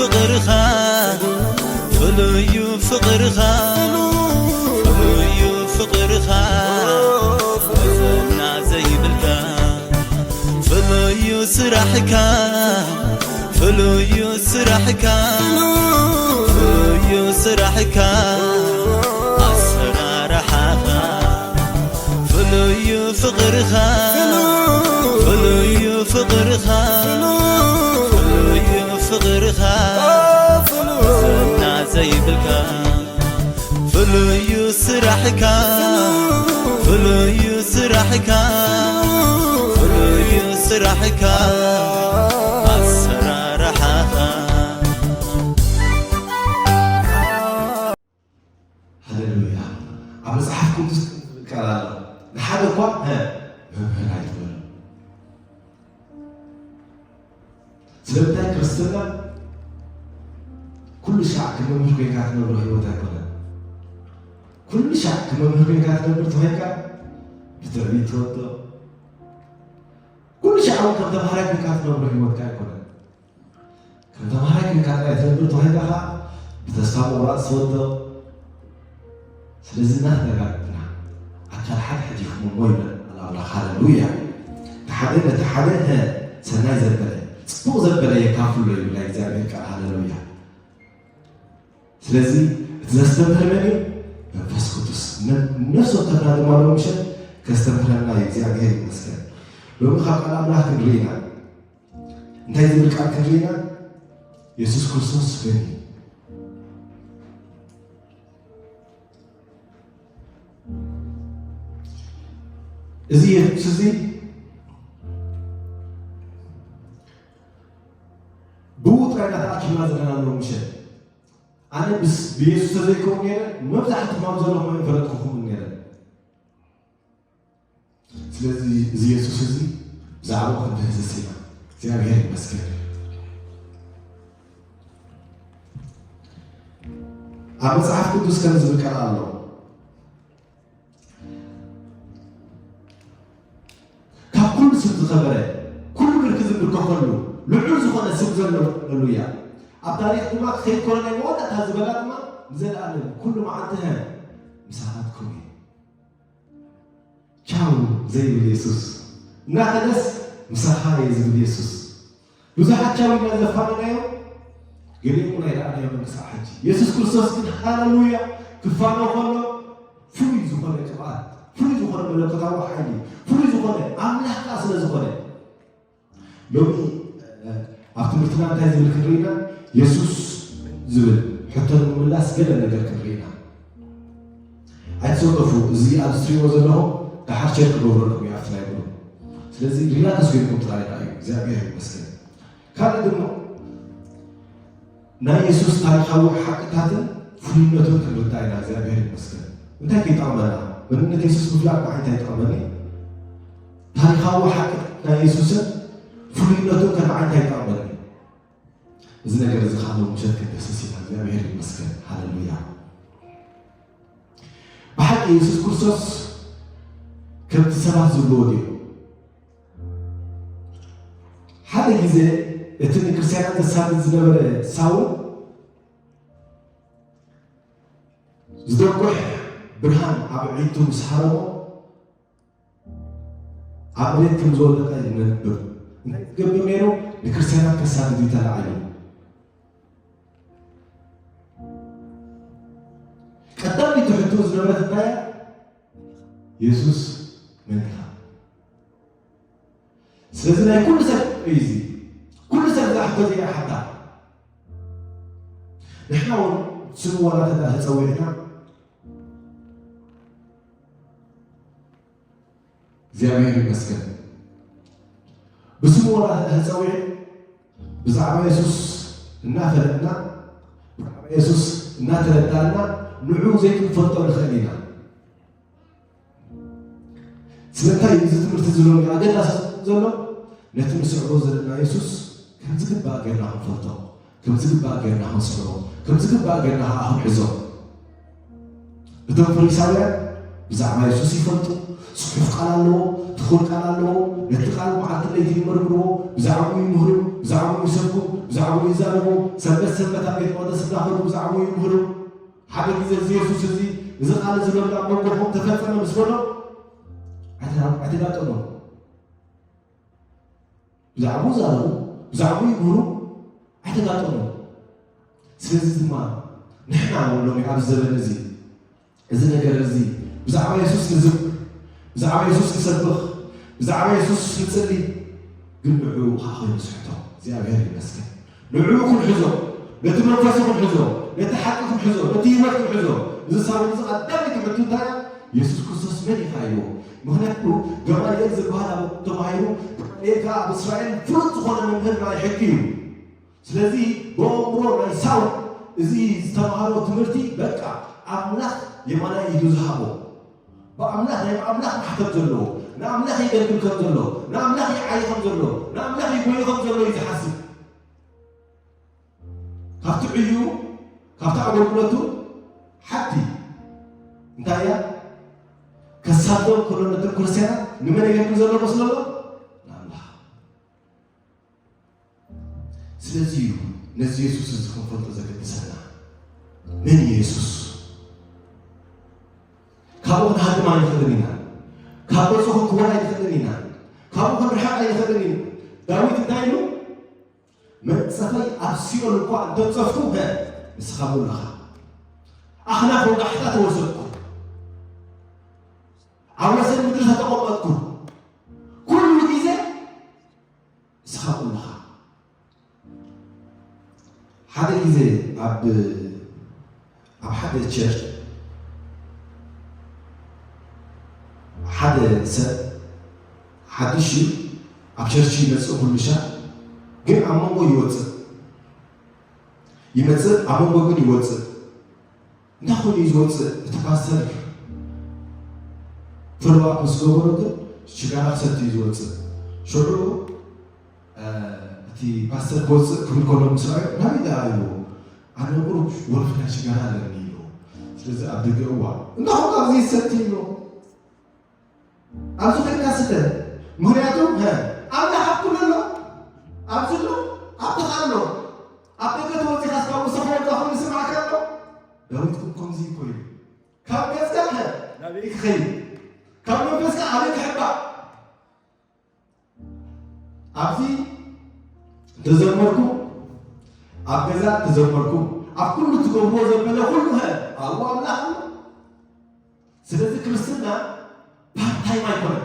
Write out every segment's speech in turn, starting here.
ፍቕርኻ ፍሉዩ ፍቕርኻ ፍሉዩ ፍቕርኻ መዘና ዘይብልካ ፍሉዩ ስራሕካ ፍሉዩ ስራሕካ ፍሉዩ ስራሕካ ኣሰራርሓኻ ፍሉዩ ፍቕርኻ ፍሉዩ ፍቕርኻ ፍሉዩ ፍቕርኻ ዘና ዘይብልካ ፍሉዩ ስራሕካ ፍሉዩ ስራሕካ ፍሉዩ ስራሕካ ኣሰራርሓኻ ሃሌሉያ። ኣብ መጽሓፍ ቅዱስ ዝብል ቃል ኣሎ። ንሓደ እኳ፣ እ፣ መምህር ኣይትበሎ። ስለምንታይ ክርስትና ኩሉ ሻዕ ከም መምህር ኮይንካ ትነብሮ ህይወት ኣይኮነን። ኩሉ ሻዕ ከም መምህር ኮይንካ ትነብር ተኾይንካ ብትዕቢት ትወዶ። ኩሉ ሻዕ እውን ከም ተምሃራይ ኮይንካ ትነብሮ ህይወትካ ኣይኮነን። ከም ተምሃራይ ኮይንካ ጥራይ ትነብር ተኾይንካ ኸዓ ብተስፋ ምቑራጽ ትወዶ። ስለዚ እናተደጋገፍና ኣካል ሓድሕድ ኢኹም እሞ ይብለና ኣምላኽ። ሃሌሉያ። እቲ ሓደ ነቲ ሓደ፣ እ፣ ሰናይ ዘበለ፣ ጽቡቕ ዘበለ የካፍሎ ይብል ናይ እግዚኣብሔር ቃል። ሃሌሉያ። ስለዚ እቲ ዘስተምህር መን እዩ? መንፈስ ቅዱስ። ነ-፣ ነፍሲ ወከፍና ድማ ሎሚ ምሸት ከስተምህረና እዩ። እግዚኣብሔር ይመስገን። ሎሚ ካብ ቃል ኣምላኽ ክንርኢ ኢና። እንታይ ዝብል ቃል ክንርኢ ኢና? የሱስ ክርስቶስ መን እዩ? እዚ የሱስ እዚ ብኡ ጥራይ ኢና ተኣኪብና ዘለና ሎሚ ምሸት። ኣነ ብስ-፣ ብየሱስ ተዘይከውን ነይረ፣ መብዛሕትኹም ኣብ ዘለኹም ኣይፈለጥኩኹምን ነይረ። ስለዚ እዚ የሱስ እዚ ብዛዕባኡ ክንድህስስ ኢና። እግዚኣብሔር ይመስገን። ኣብ መጽሓፍ ቅዱስ ከም ዝብል ቃል ኣሎ፣ ካብ ኩሉ ስም ዝኸበረ፣ ኩሉ ምልኪ ዝምልከኸሉ ልዑል ዝኾነ ስም ዘሎ፣ ሃሌሉያ። ኣብ ታሪኽ ድማ ከይኮነ ናይ መወዳእታ ዝበላ ድማ ንዘለኣለም ኩሉ መዓልቲ ምሳኻትኩም እየ። ቻው ዘይብል የሱስ። እናኸደስ ምሳኻ እየ ዝብል የሱስ። ብዙሓት ቻው ኢልና ዘፋነናዮ፣ ገሊኦም እውን ኣይረኣናዮምን ክሳዕ ሕጂ። የሱስ ክርስቶስ ግን ሃሌሉያ ክፋኖ ከሎ ፍሉይ ዝኾነ ቅብኣት፣ ፍሉይ ዝኾነ መለኮታዊ ሓይሊ፣ ፍሉይ ዝኾነ ኣምላኽ ከኣ ስለ ዝኾነ ሎሚ፣ እ፣ ኣብ ትምህርትና እንታይ ዝብል ክንርኢ ኢና? የሱስ ዝብል ሕቶ ንምምላስ ገለ ነገር ክንርኢ ኢና። ኣይትሰከፉ፣ እዚ ኣብዚ ትሪእዎ ዘለኹም ደሓር ሸር ክገብረልኩም እዩ ኣብቲ ናይ ግሩፕ። ስለዚ ሪላክስ ኮይንኩም ጥራይ ረኣዩ። እግዚኣብሔር ይመስገን። ካልእ ድማ ናይ የሱስ ታሪኻዊ ሓቅታትን ፍሉይነቱን ክንርዳእ ኢና። እግዚኣብሔር ይመስገን። እንታይ ከይጠቕመና? መንነት የሱስ ምፍላጥ ንዓይ እንታይ ይጠቕመኒ? ታሪኻዊ ሓቂ ናይ የሱስን ፍሉይነቱን ከ ንዓይ እንታይ ይጠቕመኒ? እዚ ነገር እዚ ከዓ ሎሚ ምሸት ክንደስስ ኢና። እግዚኣብሔር ይመስገን። ሃሌሉያ። ብሓቂ የሱስ ክርስቶስ ከምቲ ሰባት ዝብልዎ ድዩ? ሓደ ግዜ እቲ ንክርስትያናት ዘሳድድ ዝነበረ ሳውል ዝደጉሕ ብርሃን ኣብ ኣዒንቱ ምስ ሃረሞ ኣብ መሬት ከም ዝወደቐ ነንብብ። እንታይ ዝገብር ነይሩ? ንክርስትያናት ከሳድድ እዩ ተላዒሉ። ቀዳመይቲ ሕቶ ዝነበረት እንታይ እያ? የሱስ መን ኢኻ? ስለዚ ናይ ኩሉ ሰብ እዩ እዚ። ኩሉ ሰብ እዛ ሕቶ እዚኣ ይሓታ። ንሕና እውን ስሙ ዋላ ተዳ ተጸዊዕና እግዚኣብሔር ይመስገን። ብስሙ ዋላ ተጸዊዕ ብዛዕባ የሱስ እናፈለጥና ብዛዕባ የሱስ እናተረዳእና ንዑ ዘይክንፈልጦ ንኽእል ኢና። ስለምንታይ እዚ ትምህርቲ እዚ ሎሚ ኣገዳሲ ዘሎ? ነቲ ንስዕቦ ዘለና የሱስ ከም ዝግባእ ጌርና ክንፈልጦ፣ ከም ዝግባእ ጌርና ክንስዕቦ፣ ከም ዝግባእ ጌርና ከዓ ክንሕዞ። እቶም ፈሪሳውያን ብዛዕባ የሱስ ይፈልጡ። ጽሑፍ ቃል ኣለዎ፣ ትኹል ቃል ኣለዎ። ነቲ ቃል መዓልቲ ለይቲ ይመርምርዎ። ብዛዕባኡ ይምህሩ፣ ብዛዕባኡ ይሰብኩ፣ ብዛዕባኡ ይዛረቡ። ሰንበት ሰንበት ኣብ ቤት መቕደስ እንዳኸዱ ብዛዕባኡ ይምህሩ። ሓደ ግዜ እዚ የሱስ እዚ፣ እዚ ቃል እዚ ሎሚ ኣብ መንጎኹም ተፈጸመ ምስ በሎ፣ ኣይተ-፣ ኣይተጋጠሞን። ብዛዕባኡ ዛረቡ፣ ብዛዕባኡ ይምህሩ፣ ኣይተጋጠሙን። ስለዚ ድማ ንሕና እውን ሎሚ ኣብዚ ዘበን እዚ፣ እዚ ነገር እዚ ብዛዕባ የሱስ ንዝምር፣ ብዛዕባ የሱስ ንሰብኽ፣ ብዛዕባ የሱስ ንጽሊ፣ ግን ንዕኡ ኸኣ ከይንስሕቶ እግዚኣብሔር ይመስገን። ንዕኡ ክንሕዞ፣ ነቲ መንፈሱ ክንሕዞ፣ ነቲ ሓቂ ክንሕዞ፣ ነቲ ህይወት ክንሕዞ። እዚ ሳውል እዚ ቀዳመይቲ ሕቶ እንታይ እያ? የሱስ ክርስቶስ መን ኢኻ ኢልዎ። ምኽንያቱ ገማልኤል ዝበሃል ኣብ ተማሂሩ፣ ገማልኤል ከኣ ኣብ እስራኤል ፍሉጥ ዝኾነ መምህር ናይ ሕጊ እዩ። ስለዚ ብኣእምሮ ናይ ሳውል እዚ ዝተምሃሮ ትምህርቲ በቃ ኣምላኽ የማናይ ኢዱ ዝሃቦ፣ ብኣምላኽ ናይ ኣምላኽ ማሕተም ዘለዎ፣ ንኣምላኽ የገልግል ከም ዘሎ፣ ንኣምላኽ ይዓዪ ከም ዘሎ፣ ንኣምላኽ ይጎዩ ከም ዘሎ እዩ ዝሓስብ። ካብቲ ዕዩ፣ ካብቲ ኣገልግሎቱ ሓንቲ እንታይ እያ? ከሳልጦም ከሎ ነቶም ክርስትያናት ንመን የገልግል ዘሎ መስለሎ? ንኣምላኽ። ስለዚ እዩ ነዚ የሱስ እዚ ክንፈልጦ ዘገድሰና። መን እዩ የሱስ? ካብኡ ክንሃድም ኣይንኽእልን ኢና። ካብ ገጹ ክንክወል ኣይንኽእልን ኢና። ካብኡ ክንርሕቕ ኣይንኽእልን ኢና። ዳዊት እንታይ ኢሉ? መንጸፈይ ኣብ ሲኦል እኳ እንተጸፍኩ፣ ኸ ንስኻ እውን ኣለኻ። ኣኽናፍ ወጋሕታ ተወሰድኩ፣ ኣብ ወሰን ምድሪ ተተቐመጥኩ፣ ኩሉ ግዜ ንስኻ እውን ኣለኻ። ሓደ ግዜ ኣብ ኣብ ሓደ ቸርች ሓደ ሰብ ሓድሽ እዩ። ኣብ ቸርች ይመጽእ ኩሉ ሻዕ፣ ግን ኣብ መንጎ ይወጽእ። ይመጽእ፣ ኣብ መንጎ ግን ይወጽእ። እንታይ ኮይኑ እዩ ዝወጽእ? እቲ ፓስተር ፎሎው ኣፕ ምስ ገበሮ ግን ሽጋራ ክሰቲ እዩ ዝወጽእ። ሽዑ እቲ ፓስተር ክወፅእ ክብል ከሎ ምስ ረኣዮ፣ ናበይ ደኣ ኢልዎ። ኣነ ቁሩብ ወልፊ ናይ ሽጋራ ኣለኒ ኢልዎ። ስለዚ ኣብ ደገ፣ እዋ፣ እንዳ ኹም ኣብዚ ይሰቲ ኢልዎ። ኣብዚ ኮይንካ ስተ። ምኽንያቱ፣ ሀ፣ ኣምላኽ ኣብ ኩሉ ኣሎ። ኣብዚ ኣሎ፣ ኣብ ጥቓ ኣሎ። ኣብ ደገ ተወፂኻ እስካ ውስኽ ወልካ ኹሉ ዝስምዓካ ኣሎ። ዳዊት እውን ከምዚ እኮ ኢሉ። ካብ ገፅካ፣ ሀ፣ ናበይ ክኸይድ? ካብ መንፈስካ ኣበይ ክሕባእ? ኣብዚ እንተዘመርኩም፣ ኣብ ገዛ እንተዘመርኩም፣ ኣብ ኩሉ ትገብርዎ ዘበለ ኩሉ ኸ ኣብኡ ኣምላኽ ኣሎ። ስለዚ ክርስትና ፓርት ታይም ኣይኮነን።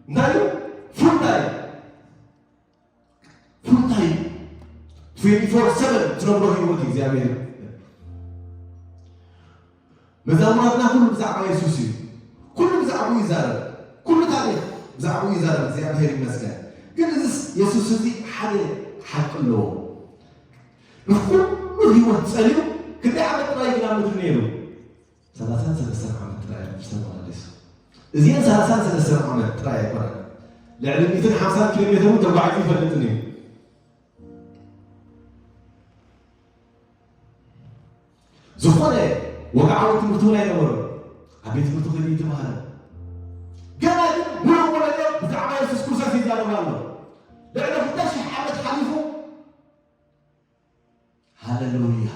እንታይ እዩ? ፉል ታይም። ፉል ታይም፣ ትዌንቲ ፎር ሰቨን ትነብሮ ህይወት እዩ እግዚኣብሔር። መዛሙራትና ኩሉ ብዛዕባ የሱስ እዩ። ኩሉ ብዛዕባኡ ይዛረብ። ኩሉ ታሪኽ ብዛዕባኡ ይዛረብ። እግዚኣብሔር ይመስገን። ግን እዚ የሱስ እዚ ሓደ ሓቂ ኣለዎ። ንኩሉ ህይወት ጸልዩ ክንደይ ዓመት ጥራይ ግን ኣብ ምድሪ ነይሩ? ሰላሳን ሰለስተን ዓመት ጥራይ እዩ ተመላለሱ። እዚአን ሰላሳን ሰለስተን ዓመት ጥራይ ኣይኮነን። ልዕሊ ሚእትን ሓምሳን ኪሎ ሜትር እውን ተጓዒዙ ይፈልጥን እዩ። ዝኾነ ወግዓዊ ትምህርቲ እውን ኣይነበሮን። ኣብ ቤት ትምህርቲ ከይዱ ይተምሃረ። ገና ግን ብሩቕ ወለዶ ብዛዕባ የሱስ ክርስቶስ ይዛረብ ኣሎ። ልዕሊ ክልተ ሽሕ ዓመት ሓሊፉ። ሃሌሉያ።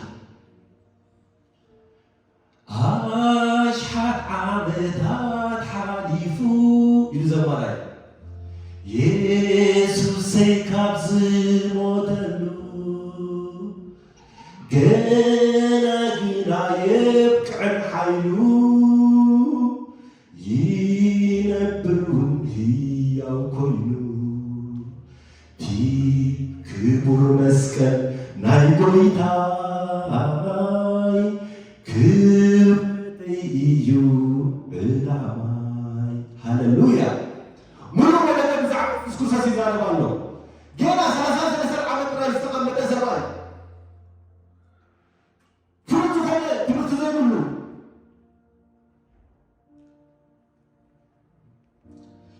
ኣሽሓት ዓመታት ሓሊፉ ኢሉ ዘማራይ። የሱሰይ ካብ ዝሞተሉ ገና ግን ኣየብቅዕን ሓይሉ፣ ይነብር እውን ህያው ኮይኑ፣ እቲ ክቡር መስቀል ናይ ጎይታይ ክብረተይ እዩ ዕላማይ። ሃሌሉያ። ሙሉእ ወለደ ብዛዕባ የሱስ ክርስቶስ ይዛረብ ኣሎ። ገና ሰላሳ ሰለስተ ዓመት ጥራይ ዝተቐመጠ ሰብኣይ፣ ፍሉይ ዝኾነ ትምህርቲ ዘይብሉ።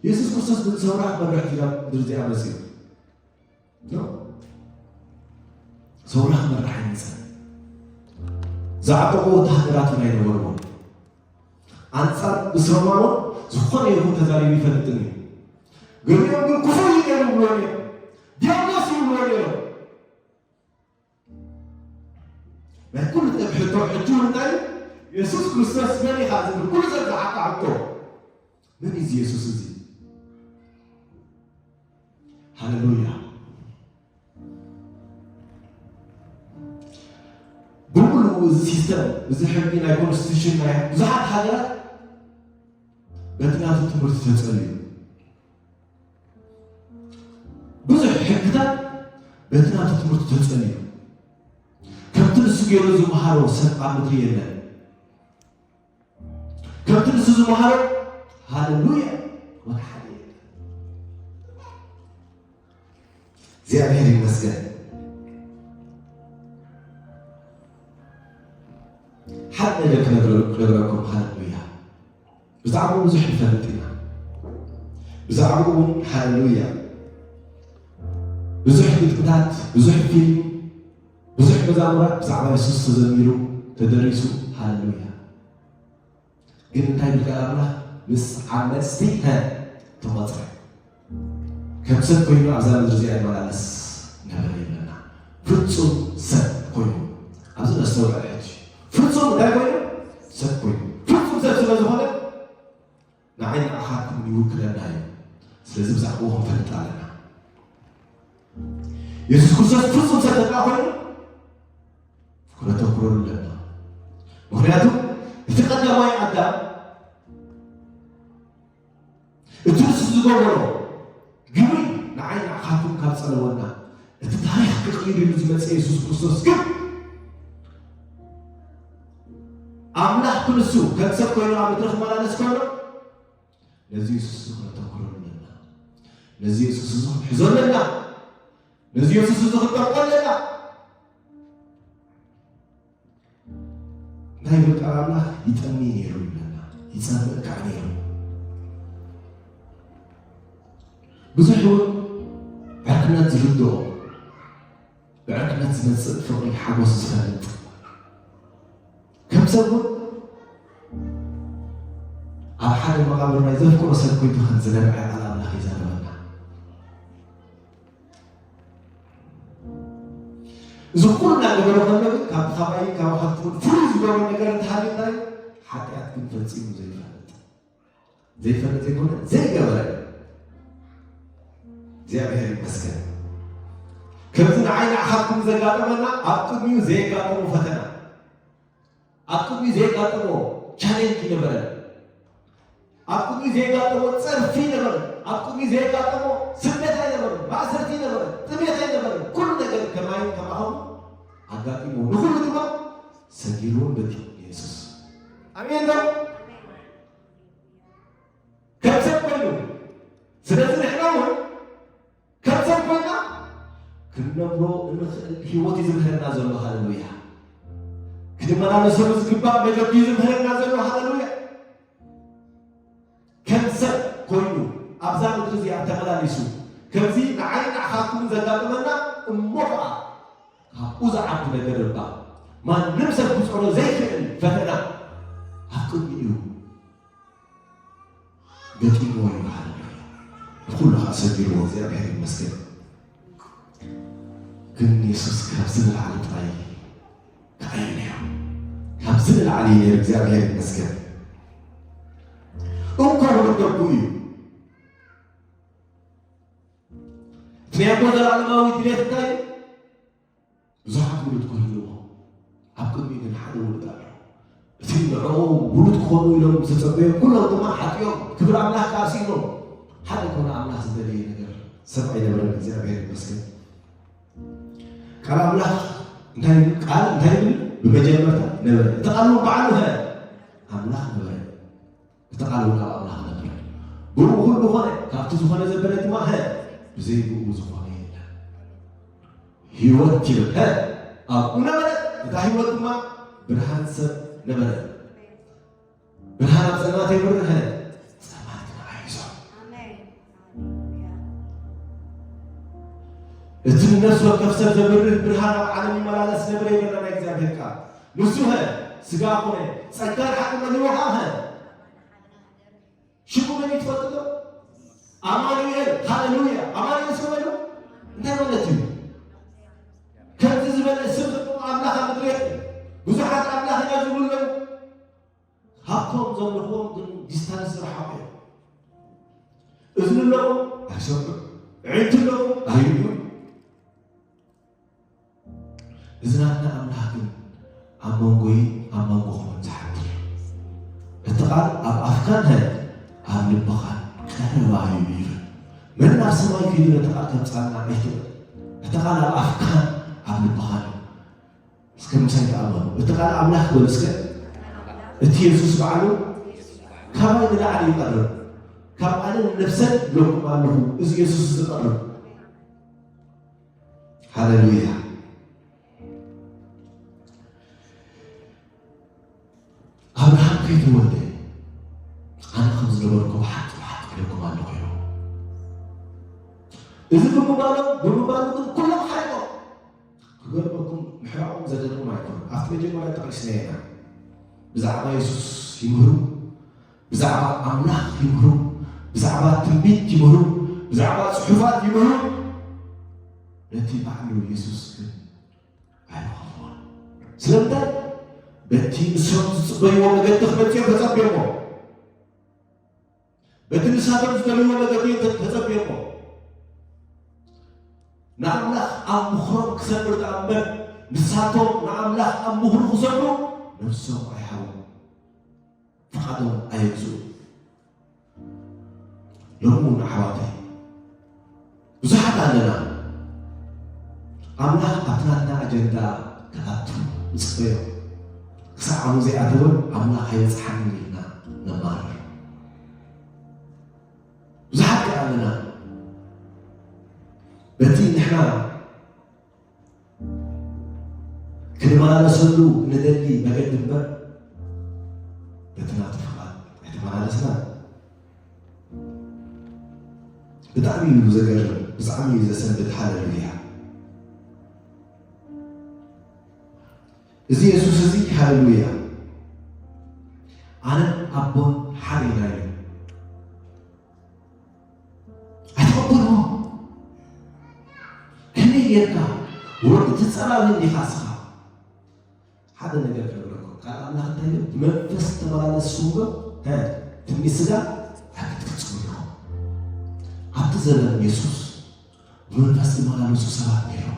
የሱስ ክርስቶስ ግን ሰውራ ክመርሕ ድዩ ናብ ምድሪ እዚኣ መጺኡ? ኖ። ሰውራ ክመርሕ ኣይመጸን። ዝዓጠቑ ወተሃደራት እውን ኣይነበርዎን። ኣንጻር እስሮማውን ዝኾነ ይኹን ተዛሪቡ ይፈልጥን እዩ። ገሊኦም ግን ክፉእ እዩ ነይሩ ይብልዎ ነይሩ። ዲያብሎስ እዩ ይብልዎ ነይሩ። ናይ ኩሉ ሰብ ሕቶ ሕጂ እውን እንታይ እዩ? የሱስ ክርስቶስ መን ኢኻ ዝብል ኩሉ ሰብ ዝሓታ ሕቶ። መን እዩ እዚ የሱስ እዚ? ሃሌሉያ። ብምሉኡ እዚ ሲስተም፣ እዚ ሕጊ ናይ ኮንስቲቱሽን ናይ ብዙሓት ሃገራት በቲ ናቱ ትምህርቲ ተጸልዩ። ብዙሕ ሕግታት በቲ ናቱ ትምህርቲ ተጸልዩ። ከምቲ ንሱ ገይሩ ዝመሃሮ ሰብ ኣብ ምድሪ የለን። ከምቲ ንሱ ዝመሃሮ፣ ሃሌሉያ፣ ወላ ሓደ የለን። እግዚኣብሔር ይመስገን። ሓደ ነገር ክነግረ-፣ ክነግረኩም፣ ሃሌሉያ። ብዛዕባኡ ብዙሕ ንፈልጥ ኢና። ብዛዕባኡ እውን፣ ሃሌሉያ፣ ብዙሕ ግጥምታት፣ ብዙሕ ፊልም፣ ብዙሕ መዛሙራት ብዛዕባ የሱስ ተዘሚሩ፣ ተደሪሱ፣ ሃሌሉያ። ግን እንታይ ይብል ቃል ኣምላኽ? ምስ ዓመፅቲ፣ ሀ፣ ተቖፅረ። ከም ሰብ ኮይኑ ኣብዛ ምድሪ እዚኣ ይመላለስ ነበረ ይብለና። ፍጹም ሰብ ኮይኑ። ኣብዚ ነስተውዕል ሕጂ። ፍጹም እንታይ ኮይኑ? ሰብ ኮይኑ። ፍጹም ሰብ ስለ ዝኾነ ንዓይ ንዓኻትኩም ይውክለና እዩ። ስለዚ ብዛዕባኡ ክንፈልጥ ኣለና። የሱስ ክርስቶስ ፍጹም ሰብ እንተ ኮይኑ ክነተኩረሉ ኣለና። ምኽንያቱ እቲ ቀዳማይ ኣዳም እቲ ንሱ ዝገበሮ ግብሪ ንዓይ ንዓኻትኩም ካብ ጸለወና፣ እቲ ታሪኽ ክቕይር ኢሉ ዝመጸ የሱስ ክርስቶስ ግን ኣምላኽ ክንሱ ከም ሰብ ኮይኑ ኣብ ምድሪ ክመላለስ ከሎ ነዚ የሱስ እዚ ክነተኩረሉ ኣለና። ነዚ የሱስ እዚ ክንሕዞ ኣለና። ነዚ የሱስ እዚ ክንጠብቆ ኣለና። ናይ በቃ ኣምላኽ ይጠሚ ነይሩ ይብለና፣ ይጸምእ ከዓ ነይሩ። ብዙሕ እውን ዕርክነት ዝርድኦ፣ ብዕርክነት ዝመጽእ ፍቕሪ ሓጎስ ዝፈልጥ፣ ከም ሰብ እውን ኣብ ሓደ መቓብር ናይ ዘፍቅሮ ሰብ ኮይኑ ከም ዝነብዐ ቃል ኣምላኽ ይዛረበና። እዚ ኩሉ እናገበረ ከሎ ግን ካብ ካባይ ካብ ሃፍትሙን ፍሉይ ዝገብሮ ነገር እንተሃልዩ እንታይ? ሓጢኣት ግን ፈጺሙ ዘይፈልጥ። ዘይፈልጥ ዘይኮነ፣ ዘይገበረ። እግዚኣብሔር ይመስገን። ከምዚ ንዓይ ንዓኻትኩም ዘጋጠመና ኣብ ቅድሚኡ ዘየጋጠሞ ፈተና፣ ኣብ ቅድሚኡ ዘየጋጠሞ ቻሌንጅ ይነበረ። ኣብ ቅድሚኡ ዘየጋጠሞ ጸርፊ ይነበረ። ኣብ ቅድሚኡ ዘየጋጠሞ ስደት ኣይነበረ፣ ማእሰርቲ ይነበረ፣ ጥሜት ኣይነበረ። ኩሉ ነገር ከማይን ከማኹም ኣጋጢሞ። ንኹሉ ድማ ሰጊርዎን በዲሁን የሱስ። ኣሜን ዶ? ከም ሰብ ኮይኑ። ስለዚ ንሕና እውን ከም ሰብ ኮይና ክንነብሮ እንኽእል ህይወት እዩ ዝምህረና ዘሎ። ሃሌሉያ። ክንመላለሰሉ ዝግባእ መገዲ እዩ ዝምህረና ዘሎ። ሃሌሉያ። ከም ሰብ ኮይኑ ኣብዛ ምድሪ እዚኣ ተመላሊሱ ከምዚ ንዓይ ንዓኻትኩምን ዘጋጥመና እሞ ኸዓ ካብኡ ዝዓቢ ነገር እባ ማንም ሰብ ክጾሮ ዘይክእል ፈተና ኣብ ቅድሚኡ ገጢምዎ እዩ። ሃሌሉያ። ንኹሉ ኸዓ ሰጊርዎ፣ እግዚኣብሔር ይመስገን። ግን የሱስ ካብዚ ንላዕሊ ጥራይ ከዓዩ ነይሩ። ካብዚ ንላዕሊ ነይሩ፣ እግዚኣብሔር ይመስገን። እንኮ ውልድ ደቁ እዩ። እቲ ናይ ኣቦ ዘላለማዊ ድሌት እንታይ እዩ? ብዙሓት ውሉድ ክህልዎ፣ ኣብ ቅድሚኡ ግን ሓደ ውሉድ ኣሎ። እቲ ንዕኡ ውሉድ ክኾኑ ኢሎም ዝተጸበዮም ኩሎም ድማ ሓጢኦም፣ ክብሪ ኣምላኽ ከኣ ስኢኖም። ሓደ ኮነ ኣምላኽ ዝደለየ ነገር ሰብ ኣይነበረን። እግዚኣብሔር ይመስገን። ቃል ኣምላኽ እንታይ ይብል? ቃል እንታይ ይብል? ብመጀመርታ ነበረ። እቲ ቃል እውን በዓሉ ኸ ኣምላኽ ነበረ። እቲ ቃል እውን ኣብ ኣምላኽ ነበረ። ብኡ ኩሉ ኾነ፣ ካብቲ ዝኾነ ዘበለ ድማ ኸ ብዘይ ብኡ ዝኾነ የለን። ህይወት ይብል ኸ ኣብኡ ነበረ፣ እታ ህይወት ድማ ብርሃን ሰብ ነበረ። ብርሃን ኣብ ጸልማት የብርህ ኸ ጸልማት ንዓይዞ። ኣሜን። እቲ ንነፍሲ ወከፍ ሰብ ዘብርህ ብርሃን ኣብ ዓለም ይመላለስ ነበረ ይብለና ናይ እግዚኣብሔር ቃል። ንሱ ኸ ስጋ ኾነ፣ ጸጋን ሓቅን መሊኡ ኸኣ ኸ ሽሙ መን እዩ ትፈልጡ ዶ? ኣማኑኤል። ሃሌሉያ። ኣማኑኤል ስም በሉ። እንታይ ማለት እዩ? ከምዚ ዝበለ ስም ዘለዎ ኣምላኽ ኣብ ምድሪ የለን። ብዙሓት ኣምላኽ ኢና ዝብሉ ኣለዉ። ሃብቶም ዘለዎም ግን ዲስታንስ ዝረሓቑ እዮም። እዝኒ ኣለዎም ኣይሰምዑ፣ ኣዒንቲ ኣለዎም ኣይርእዩን። እዚ ናትና ኣምላኽ ግን ኣብ መንጎይን ኣብ መንጎኹምን ዝሓድር እዩ። እቲ ቃል ኣብ ኣፍካን ኣብ ልብኻን ቀረባ እዩ ይብል። መን ናብ ሰማይ ከይዱ ነቲ ቃል ከምጻልና ኣይትበል። እቲ ቃል ኣብ ኣፍካን ኣብ ልብኻን እዩ። እስከ ምሳይ ተኣመኑ። እቲ ቃል ኣምላኽ በል እስከ። እቲ የሱስ ባዕሉ ካባይ ንላዕሊ ይቐርብ። ካብ ኣነን ነፍሰን ኢለኩም ኣለኹ፣ እዚ የሱስ ዝቐርብ። ሃሌሉያ። ኣብርሃም ከይተወልደ ኣነ ከም ዝነበርኩ ብሓቂ ብሓቂ ኢለኩም ኣለኹ ኢሉ። እዚ ብምባሎም ብምባሉ ግን ኩሎም ሓሪቖም። ክገርመኩም ምሕራቖም ዘገርም ኣይኮነን። ኣብቲ መጀመርያ ጠቒስናዮ ኢና። ብዛዕባ የሱስ ይምህሩ፣ ብዛዕባ ኣምላኽ ይምህሩ፣ ብዛዕባ ትንቢት ይምህሩ፣ ብዛዕባ ጽሑፋት ይምህሩ። ነቲ ባዕሉ የሱስ ግን ኣይረኸብዎን። ስለምንታይ? በቲ ንሶም ዝጽበይዎ መገዲ ክመጽኦም ተጸብዮሞ። በቲ ንሳቶም ዝደልይዎ መገዲ እዮም ተጸብዮሞ። ንኣምላኽ ኣብ ምኽሮም ክሰምር ደኣ እምበር፣ ንሳቶም ንኣምላኽ ኣብ ምኽሩ ክሰምሩ ነብሶም ኣይሃቡ፣ ፍቓዶም ኣየግዝኡ። ሎሚ እውን ኣሕዋተይ ብዙሓት ኣለና። ኣምላኽ ኣብቲ ናትና ኣጀንዳ ክኣቱ ንጽበዮ። ክሳዕ ኣብኡ ዘይኣተወ ኣምላኽ ኣይበጽሓንን ኢልና ነማርር። ብዙሓት ከኣ ኣለና። በቲ ንሕና ክንመላለሰሉ ንደሊ መገዲ እምበር በቲ ናቱ ፍቓድ ኣይተመላለስናን። ብጣዕሚ እዩ ዘገርም፣ ብጣዕሚ እዩ ዘሰንብድ። ሃሌሉያ። እዚ የሱስ እዚ ሃሌሉያ ኣነን ኣቦን ሓደ ኢና ኢሉ። ኣይትቐበልዎ። ከመይ ጌርካ ወዲ ትጸላዊ እንዲኻ እስኻ? ሓደ ነገር ክነግረኩም። ቃል ኣምላኽ እንታይ ይብል? ብመንፈስ ተመላለሱ እምበር፣ እ፣ ትንቢት ስጋ ኣይክትፍጽሙ ኢኹም። ኣብቲ ዘመን የሱስ ብመንፈስ ዝመላለሱ ሰባት ነይሮም።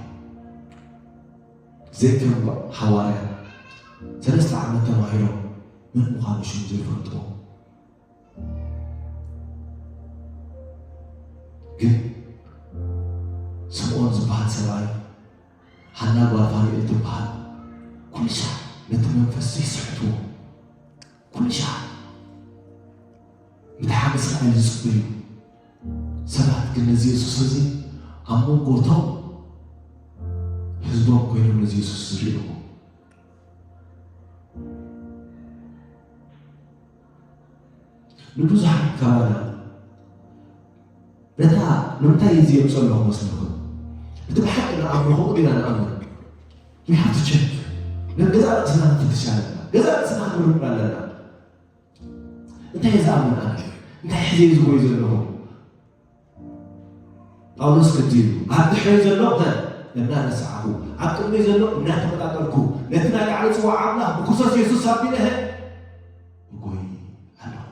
ዘይከም ሃዋርያ ሰለስተ ዓመት ተማሂሮም መን ምዃኑ ሽሙ ዘይፈልጥዎ። ግን ስምዖን ዝበሃል ሰብኣይ፣ ሃና ጓል ፋኑኤል ትበሃል፣ ኩሉ ሻዕ ነቲ መንፈስ ዘይስሕትዎ፣ ኩሉ ሻዕ ምድሓን እስራኤል ዝጽበዩ ሰባት ግን ነዚ የሱስ እዚ ኣብ መንጎ እቶም ህዝቦም ኮይኖም ነዚ የሱስ ዝርእይዎ። ንብዙሓት ካባና ነታ ንምንታይ እዚ የምፅእ ኣለኹ መስለኩም? እቲ ብሓቂ ንኣምልኾ ዲና ንኣምን? We have to change። ነገዛ ርእስና ክንፍትሽ ኣለና። ገዛ ርእስና ክንምርምር ኣለና። እንታይ እየ ዝኣምን ኣነ? እንታይ ሕዜ ዝጎይ ዘለኹ? ጳውሎስ ከምዚ ኢሉ፣ ኣብ ድሕረይ ዘሎ ኸ እናነሳዕኹ፣ ኣብ ቅድመይ ዘሎ እናተመጣጠርኩ፣ ነቲ ናይ ላዕሊ ጽዋዕ ኣምላኽ ብክርስቶስ የሱስ ኣቢለ ኸ እጎይ ኣለኹ።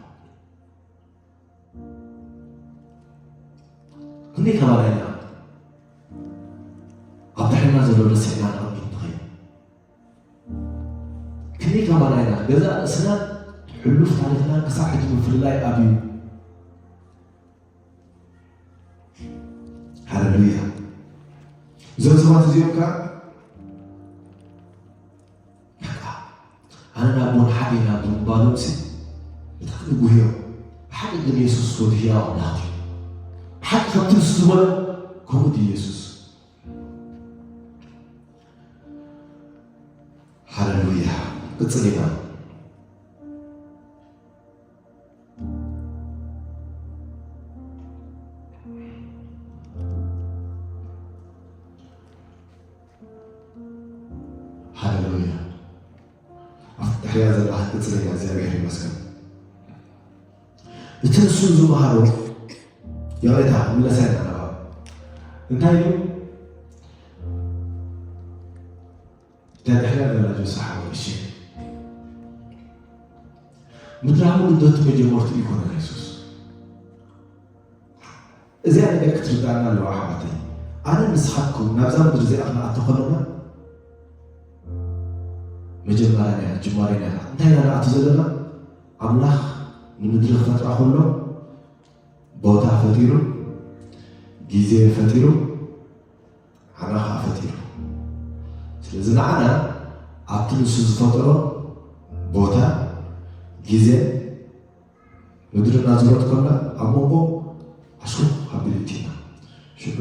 ክንደይ ከባና ኢና ኣብ ድሕርና ዘሎ ረሲዕና ንቕድሚት ንኸይድ? ክንደይ ከባና ኢና ገዛ ርእስና ሕሉፍ ታሪኽና ክሳብ ሕጂ ምፍልላይ ኣብዩ። ሃሌሉያ። እዞም ሰባት እዚኦም ከኣ በቃ ኣነ ናብ ቦን ሓደ ኢና ብምባሎም ሲ ብጣዕሚ ጉህዮም። ብሓቂ ግን የሱስ ወዲ ህያው ኣምላኽ እዩ። ብሓቂ ከምቲ ንሱ ዝበሎ ከምኡ ድዩ የሱስ? ሃሌሉያ። ቅጽል ኢና። ሃሌሉያ። ኣብቲ ድሕሪያ ዘላ ክትጽል እያ። እግዚኣብሔር ይመስገን። እቲ ንሱ ዝመሃሮ ይቕሬታ፣ ምለሳ ኢና ናባብ። እንታይ ኢሉ? እታ ድሕሪያ ዘላ ጆሳ ሓወይ፣ እሺ። ምድራዊ ልደቱ መጀመርቱ ይኮነ የሱስ። እዚኣ ነገር ክትርዳእና ኣለዋ ኣሕዋተይ። ኣነ ንስኻትኩም ናብዛ ምድሪ እዚኣ ክንኣቱ ከለና መጀመርያ ናይ ጅማሬ ናይ እንታይ ኢና ንኣቱ ዘለና? ኣምላኽ ንምድሪ ክፈጥራ ከሎ ቦታ ፈጢሩ፣ ግዜ ፈጢሩ፣ ዓና ከዓ ፈጢሩ። ስለዚ ንዓና ኣብቲ ንሱ ዝፈጠሮ ቦታ፣ ግዜ፣ ምድሪ እናዞረት ከላ ኣብ መንጎ ኣሽኹ ኣቢሉ እቲና። ሽዑ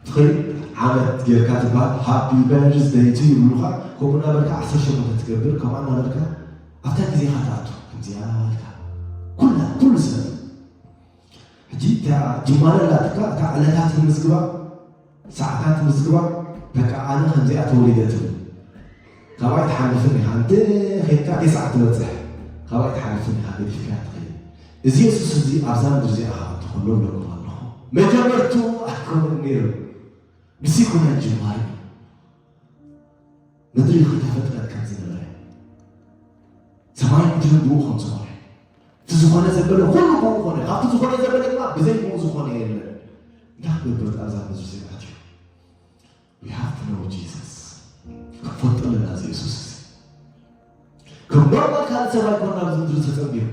ትኸይድ ዓመት ጌርካ ትበሃል፣ ሃፒ በርዝደይ ቱ ይብሉኻ። ከምኡ እናበልካ ዓሰርተ ሸሞንተ ትገብር፣ ከምኣ እናበልካ ኣብታ ግዜኻ ትኣቱ። ከምዚኣ ኢልካ ኩላ፣ ኩሉ ሰብ ሕጂ እታ ጅማረ ኣላትካ፣ እታ ዕለታት ምዝግባ፣ ሰዓታት ምዝግባ፣ በቃ ኣነ ከምዚኣ ተወሊደ ትብል። ካባይ ትሓልፍን ኢኻ፣ እንተ ኸይድካ ቴስዓ ትበጽሕ፣ ካባይ ትሓልፍን ኢኻ፣ ገዲፍካያ ትኸይድ። እዚ የሱስ እዚ ኣብዛ ምድሪ እዚኣ ክኣቱ ከሎ እብለኩም ኣለኹ፣ መጀመርቱ ኣይኮነን ነይሩ፣ ምስ ኣይኮነን ጅማሪ። ምድሪ ከይተፈጥረት ከም ዝነበረ፣ ሰማይ ምድርን ብኡ ከም ዝኾነ፣ እቲ ዝኾነ ዘበለ ኩሉ ብኡ ኮነ፣ ካብቲ ዝኾነ ዘበለ ድማ ብዘይ ብኡ ዝኾነ የለን። እንታይ ክገብር ኣብዛ ምድሪ እዚኣ ኣትዩ? We have to know Jesus። ክንፈልጦ ኣለና እዚ የሱስ እዚ። ከም ኖርማል ካልእ ሰብ ኣይኮንና ኣብዚ ምድሪ ተጸንቢሩ።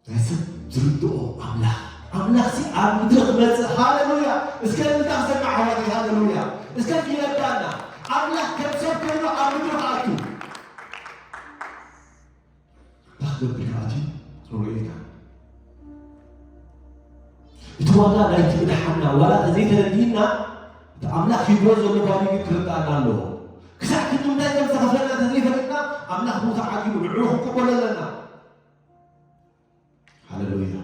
ናይ ሰብ ዝርድኦ ኣምላኽ፣ ኣምላኽሲ ኣብ ምድሪ ክመጽእ፣ ሃሌሉያ። እስከ እልልታ ክሰማዕ ኣሕዋተይ፣ ሃሌሉያ። እስከ ይረዳና፣ ኣምላኽ ከም ሰብ ኮይኑ ኣብ ምድሪ ክኣቱ። እንታይ ክገብር ክኣትዩ ንርኢ ኢና። እቲ ዋጋ ናይቲ ምድሓንና ዋላ እንተዘይተረዲእና፣ እቲ ኣምላኽ ሂብዎ ዘሎ ቫልዩ ግን ክርዳእና ኣለዎ። ክሳዕ ክንዲ እንታይ ከም ዝተኸፍለና እንተዘይፈለጥና፣ ኣምላኽ ብኡ ተዓጊቡ ንዕኡ ክንቅበሎ ኣለና። ሃሌሉያ።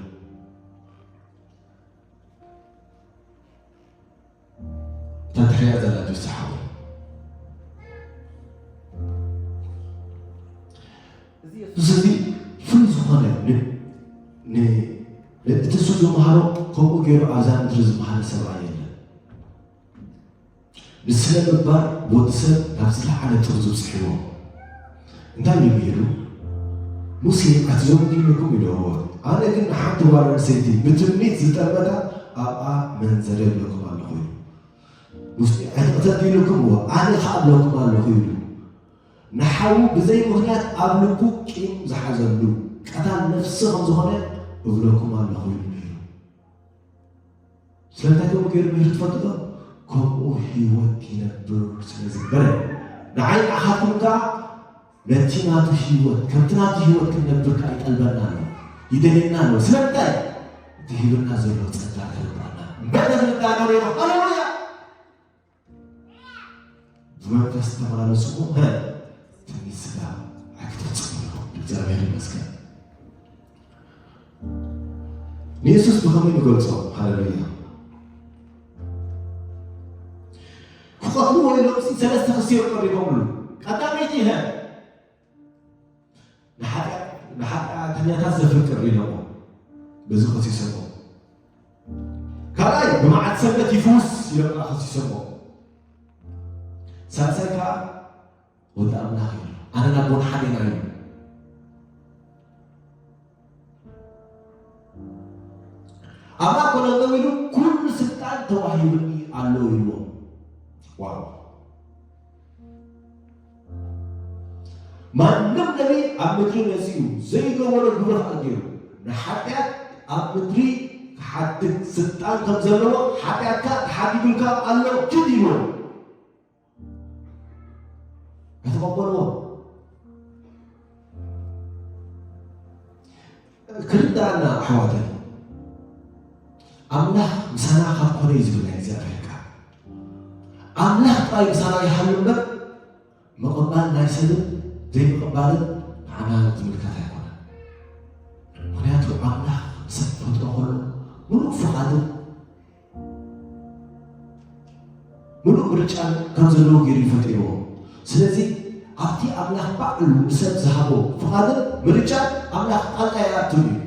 እታ ትሕያ ዘላ ጆሲ ሓወይ፣ እዚ የሱስ እዚ ፍሉይ ዝኾነ ን-፣ ን-፣ ን-፣ እቲ እሱ ዝመሃሮ ከምኡ ገይሩ ኣብዛ ምድሪ ዝመሃረ ሰብኣይ የለን። ንስነ ምግባር ወዲ ሰብ ናብ ዝለዓለ ጥርዙ ኣብጺሕዎ። እንታይ ኢሉ ነይሩ? ሙሴ ኣትዮም ድዩልኩም ኢልዎ። ኣነ ግን ንሓንቲ ጓል ኣንስተይቲ ብትምኒት ዝጠመታ ኣብኣ መንዘረ እብለኩም ኣለኹ ኢሉ። ሙሴ ኣይትቕተል ድዩልኩም? እወ፣ ኣነ ኸኣ እብለኩም ኣለኹ ኢሉ። ንሓዉ ብዘይ ምኽንያት ኣብ ልቡ ቂም ዝሓዘሉ፣ ቀታል ነፍሲ ከም ዝኾነ እብለኩም ኣለኹ ኢሉ ነይሩ። ስለምንታይ ከምኡ ገይሩ ምሂሩ ትፈልጡ ዶ? ከምኡ ህይወት ይነብር ስለ ዝበለ። ንዓይ ንዓኻትኩም ከኣ ነቲ ናቱ ህይወት፣ ከምቲ ናቱ ህይወት ክንነብር ከኣ ይጠልበና ኣሎ፣ ይደልየና ኣሎ። ስለምንታይ? እቲ ሂብና ዘሎ ጸጋ ክርዳእና እምበር፣ ተዝርዳእና ነይሩ። ሃሌሉያ! ብመንፈስ ተመላለሱ እሞ፣ ሀ፣ ትንቢት ስጋ ኣይክትፍጽሙ ኢኹም። እግዚኣብሔር ይመስገን። ንየሱስ ብኸመይ ንገልጾ? ሃሌሉያ። ክቐትልዎ ኢሎም ሲ ሰለስተ ክሲ እዮም ቀሪቦምሉ። ቀዳመይቲ፣ ሀ፣ ንሓጢኣ-፣ ንሓጢኣተኛታት ዘፍቅር ኢሎሞ። በዚ ከሲሶሞ። ካልኣይ፣ ብመዓልቲ ሰንበት ይፍውስ ኢሎም ከኣ ከሲሶሞ። ሳልሳይ ከኣ፣ ወዲ ኣምላኽ እዩ። ኣነን ኣቦን ሓዴና እዩ። ኣብ ማእከሎም ደው ኢሉ፣ "ኩሉ ስልጣን ተዋሂቡኒ ኣሎ" ኢልዎም። ዋው! ማንም ነቢይ ኣብ ምድሪ መጺኡ ዘይገበሮ ግብሪ ከኣ ገይሩ፣ ንሓጢኣት ኣብ ምድሪ ክሓድግ ስልጣን ከም ዘለዎ፣ ሓጢኣትካ ተሓዲጉልካ ኣሎ፣ ኪድ ኢልዎም። ኣይተቐበልዎ። ክርዳእና ኣሕዋተይ፣ ኣምላኽ ምሳና ካብ ኮነ እዩ ዝብል ናይ እግዚኣብሔር ቃል። ኣምላኽ ጥራይ ምሳና ይሃሉ እምበር፣ ምቕባል ናይ ሰብን ዘይምቕባልን ንዓና ዝምልከት ኣይኮነን። ምኽንያቱ ኣምላኽ ሰብ ክፈጥሮ ከሎ ምሉእ ፍቓድን ምሉእ ምርጫን ከም ዘለዎ ገይሩ እዩ ፈጢርዎ። ስለዚ ኣብቲ ኣምላኽ ባዕሉ ንሰብ ዝሃቦ ፍቓድን ምርጫን ኣምላኽ ጣልቃ ይኣትው እዩ።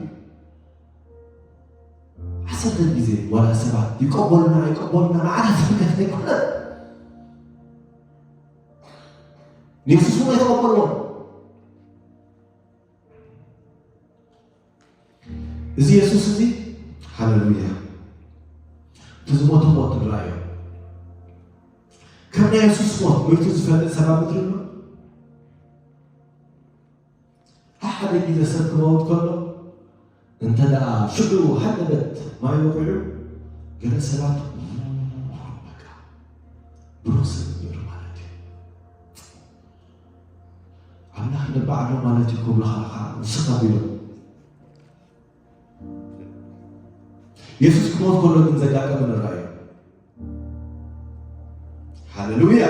ዓሰርተ ግዜ ዋላ ሰባት ይቀበሉና ኣይቀበሉና ንዓና ዝምልከት ኣይኮነን። ንየሱስ እውን ኣይተቐበልዎን። እዚ የሱስ እዚ፣ ሃለሉያ፣ እቲ ዝሞተ ሞት ንረኣዮ። ከም ናይ የሱስ ሞት ሞይቱ ዝፈልጥ ሰብ ኣብ ምድሪ ኣሎ? ሓደ ግዜ ሰብ ክመውት ከሎ እንተ ደኣ ሽዑ ሃንደበት ማይ ወቂዑ፣ ገለ ሰባት በቃ ብሩኽ ሰብ ነይሩ ማለት እዩ። ኣምላኽ ነባዕ ኣሎ ማለት እዩ ክብሉ ከዓ ንስኻ ቢሎም የሱስ ክሞት ከሎ ግን ዘጋጠመ ንረኣዮ። ሃለሉያ!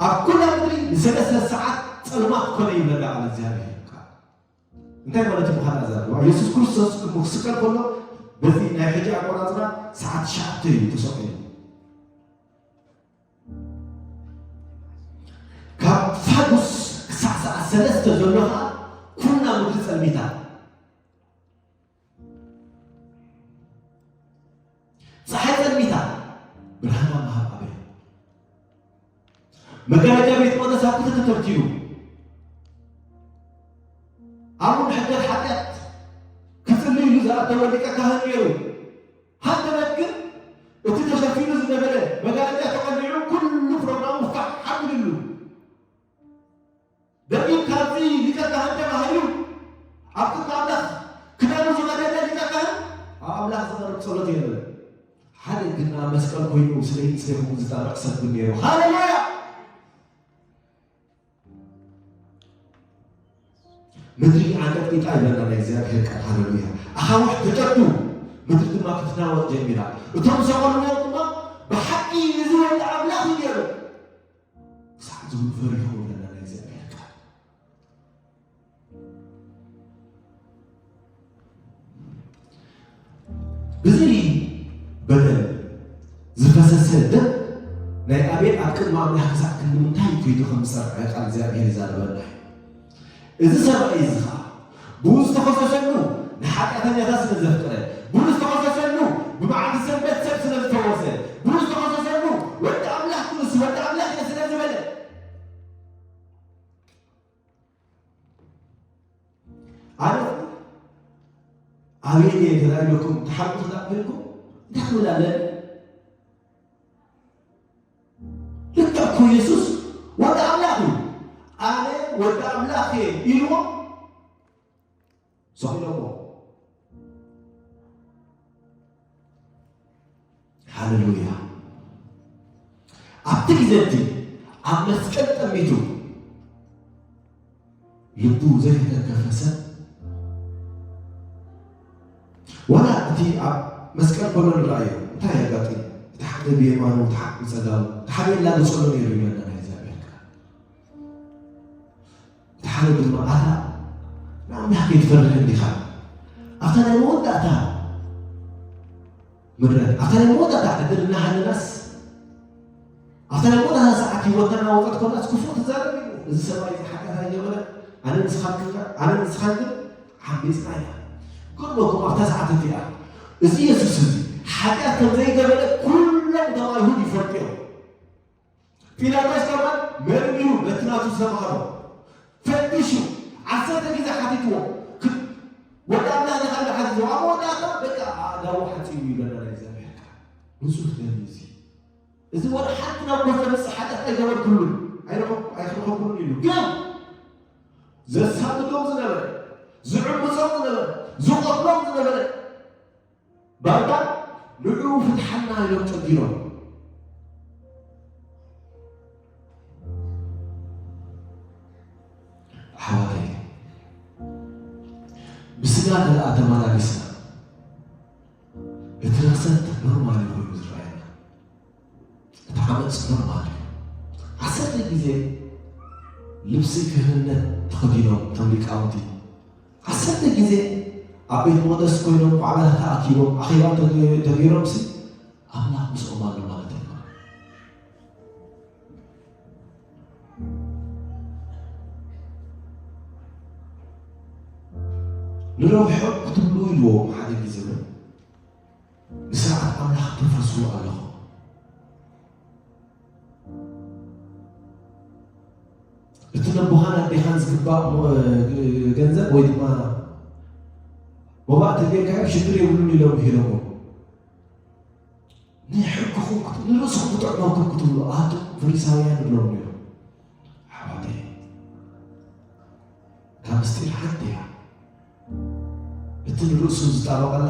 ኣብ ኩላ ምድሪ ንሰለስተ ሰዓት ጸልማት ኮነ ይብለና ቃል እግዚኣብሔር። እንታይ ማለት እዩ? ብኻልእ ኣዛራርባ የሱስ ክርስቶስ ክስቀል ከሎ በዚ ናይ ሕጂ ኣቆራጽራ ሰዓት ትሽዓተ እዩ ተሰቒሉ። ካብ ፋዱስ ክሳዕ ሰዓት ሰለስተ ዘሎ ከዓ ኩላ ምድሪ ጸልሚታ። ጸሓይ ጸልሚታ፣ ብርሃና ምሃብ ኣበየ። መጋረጃ ቤት መቕደስ ኣብ ክልተ ተተርቲሩ። ኣብኡ ንሕደር ሓጢኣት ክጽሊ ኢሉ ዝኣተወ ሊቀ ካህን ነይሩ። ሃንደበት ግን እቲ ተሸፊኑ ዝነበረ መጋረጃ ተቐሊዑ ኩሉ ፕሮግራሙ ፋሕ ኣቢሉሉ። ደጊም ካብዚ ሊቀ ካህን ተባሂሉ ኣብ ቅድሚ ኣምላኽ ክዳኑ ዝቐደደ ሊቀ ካህን ኣብ ኣምላኽ ዝቐርብ ጸሎት የለን። ሓደ ግን ኣብ መስቀል ኮይኑ ስለይን ስለይኹም ዝጣበቕ ሰብ ግን ነይሩ። ሃሌሉያ! ምድሪ ኣንቀጥቂጣ ይብለና ናይ እግዚኣብሔር ቃል። ሃሌሉያ! ኣኻውሕ ተጨዱ፣ ምድሪ ድማ ክትናወጥ ጀሚራ። እቶም ዝሰቐልዎ ድማ ብሓቂ እዚ ወዲ ኣምላኽ እዩ ነይሩ ክሳዕ ዝብሉ ፈሪሆም ይብለና ናይ እግዚኣብሔር ቃል። ብዘይ በደል ዝፈሰሰ ደም ናይ ኣቤል ኣብ ቅድሚ ኣምላኽ ክሳዕ ክንዲ ምንታይ ከይዱ ከም ዝጸርዐ ቃል እግዚኣብሔር ይዛረበና እዩ። እዚ ሰብኣይ እዚ ኸዓ ብኡ ዝተኸሰሰሉ ንሓጢኣተኛታት ስለ ዘፍቀረ፣ ብኡ ዝተኸሰሰሉ ብመዓልቲ ሰንበት ሰብ ስለ ዝተፈወሰ፣ ብኡ ዝተኸሰሰሉ ወዲ ኣምላኽ ንሱ ወዲ ኣምላኽ እየ ስለ ዝበለ፣ ኣነ ኣበይ እየ ተላኢለኩም ተሓልቁ ተዳቕልኩም እንታይ ክብል ኣለኒ? ልክዕ እኮ የሱስ ወዲ ኣምላኽ እዩ። ኣነ ወዲ ኣምላኽ እየ ኢልዎ ሰቒሎሞ። ሃሌሉያ። ኣብቲ ግዜ እቲ ኣብ መስቀል ጠሚቱ ልቡ ዘይተተንከፈ ሰብ ዋላ እቲ ኣብ መስቀል ኮሎ ንረኣዮ እንታይ የጋጥም? እቲ ሓደ ብየማኑ፣ እቲ ሓደ ብጸጋሙ፣ እቲ ሓደ የላግጸሉ ነይሩ ይብለና ናይ እግዚኣብሔር ቃል። እቲ ሓደ ድማ ኣታ ንኣምላኽ ከይትፈርህ እንዲኻ ኣብታ ናይ መወዳእታ ምረት ኣብታ ናይ መወዳእታ ዕድል እናሃለናስ ኣብታ ናይ መወዳእታ ሰዓት ህይወትና ወጠት ኮናስ ክፉእ ትዛረብ እዩ። እዚ ሰብኣይ እዚ ሓጢኣት ኣይገበረ ኣነ ንስኻን ግን ኣነ ንስኻን ግን ዓቢፅና ኢና። ገርመኩም ኣብታ ሰዓት እቲኣ እዚ የሱስ እዚ ሓጢኣት ከም ዘይገበረ ኩሎም እቶም ኣይሁድ ይፈልጡ እዮም። ጲላጦስ ከማን መርሚሩ ነቲ ናቱ ዝተባህሎ ፈትሹ ዓሰርተ ግዜ ሓቲትዎ። ወዲ ኣምላኽ ንኻልእ ሓቲትዎ ኣብ መወዳእታ በቃ ኣእዳዉ ሓጺቡ ይብለና ናይ እግዚኣብሔር ቃል። ንጹህ ደም እዚ እዚ ወደ ሓንቲ ናብ ሞት ዘብጽሕ ሓጢኣት ኣይገበርኩሉን ኣይረኸብኩሉን ኢሉ ግን ዘሳድዶም ዝነበረ ዝዕምጾም ዝነበረ ዝቐትሎም ዝነበረ ባርባር ንዕኡ ፍትሓልና ኢሎም ጨዲሮም። ኣሕዋተይ ብስጋ ተደኣ ተመላሊስና እቲ ርኽሰት ኖርማል እዩ ኮይኑ ዝረኣየና። እቲ ዓመፅ ኖርማል እዩ። ዓሰርተ ግዜ ልብሲ ክህንነት ተኸዲኖም እቶም ሊቃውንቲ ዓሰርተ ግዜ ኣብ ቤት መቅደስ ኮይኖም ባዕላ ተኣኪቦም ኣኼባ ተገይሮም ሲ ኣምላኽ ምስኦም ኣሎ ማለት ኣይኮነ። ንረብሖም ክትብሉ ኢልዎም ሓደ ግዜ እውን ንስርዓት ኣምላኽ ተፍርስዎ ኣለኹም። እቲ ነቦኻን ኣዴኻን ዝግባእ ሞ-፣ ገንዘብ ወይ ድማ መባእ ተገይርካዮ ሽግር የብሉን ኢሎም ምሂሮምዎ። ንሕግኹም ክት-፣ ንርእስኹም ክጥዕመኩም ክትብሉ ኣቱም ፈሪሳውያን ይብሎም ነይሩ። ኣሕዋተይ፣ እታ ምስጢር ሓንቲ እያ። እቲ ንርእሱ ዝጣበቐላ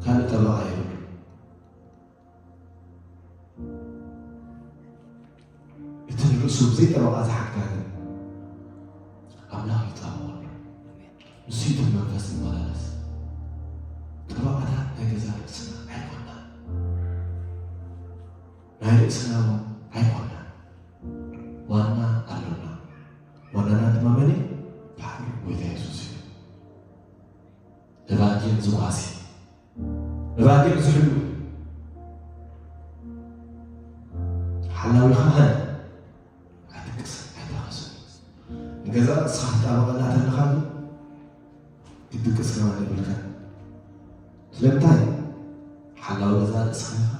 ካልእ ጠበቓ የብሉን። እቲ ንርእሱ ብዘይ ጠበቓ ዝሓግታ ግን ኣምላኽ ይጣበቐሉ። ንሱ እዩ እቲ መንፈስ ዝመላለስ። ጠበቓታት ናይ ገዛ ርእስና ኣይኮናን። ናይ ርእስና እውን ኣይኮናን። ዋና ኣሎና። ዋናና ድማ መን እዩ? ባዕሉ ጎይታ የሱስ እዩ። እባክን ዝዋሲ፣ እባክን ዝሕሉ፣ ሓላዊኻ ሃን ኣይትቅስ፣ ኣይታኸስ። ንገዛ ርእስኻ ትጣበቐላ ተለኻ ግን ክትድቅስ ከማን የብልካን። ስለምንታይ? ሓላዊ ገዛ ርእስኻ ኢኻ።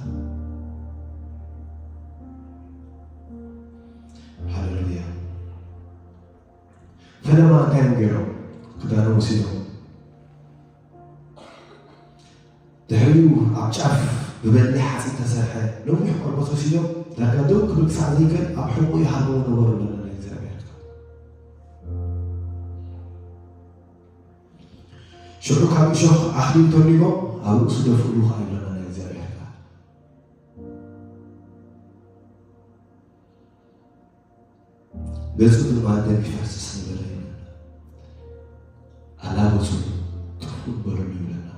ሃሌሉያ። ፈለማ እንታይ እዮም ገይሮም? ክዳኖም ወሲዶም። ድሕሪኡ ኣብ ጫፍ ብበሊ ሓፂን ተሰርሐ ነዊሕ ቆርበት ወሲዶም ዳርጋ ደው ክብል ክሳዕ ዘይክእል ኣብ ሕቖኡ ይሃርምዎ ነበሩ። ለመነ እግዚኣብሔር። ሽዑ ካብ እሾኽ ኣኽሊል ተኒቦም ኣብ ርእሱ ደፍእሉ ኸዓ ይብለና ናይ እግዚኣብሔር ቃል። ገጹ ድማ ደም ይፈስስ ነበረ ይብለና። ኣላ ገጹ ጥፉእ በሉሉ ይብለና።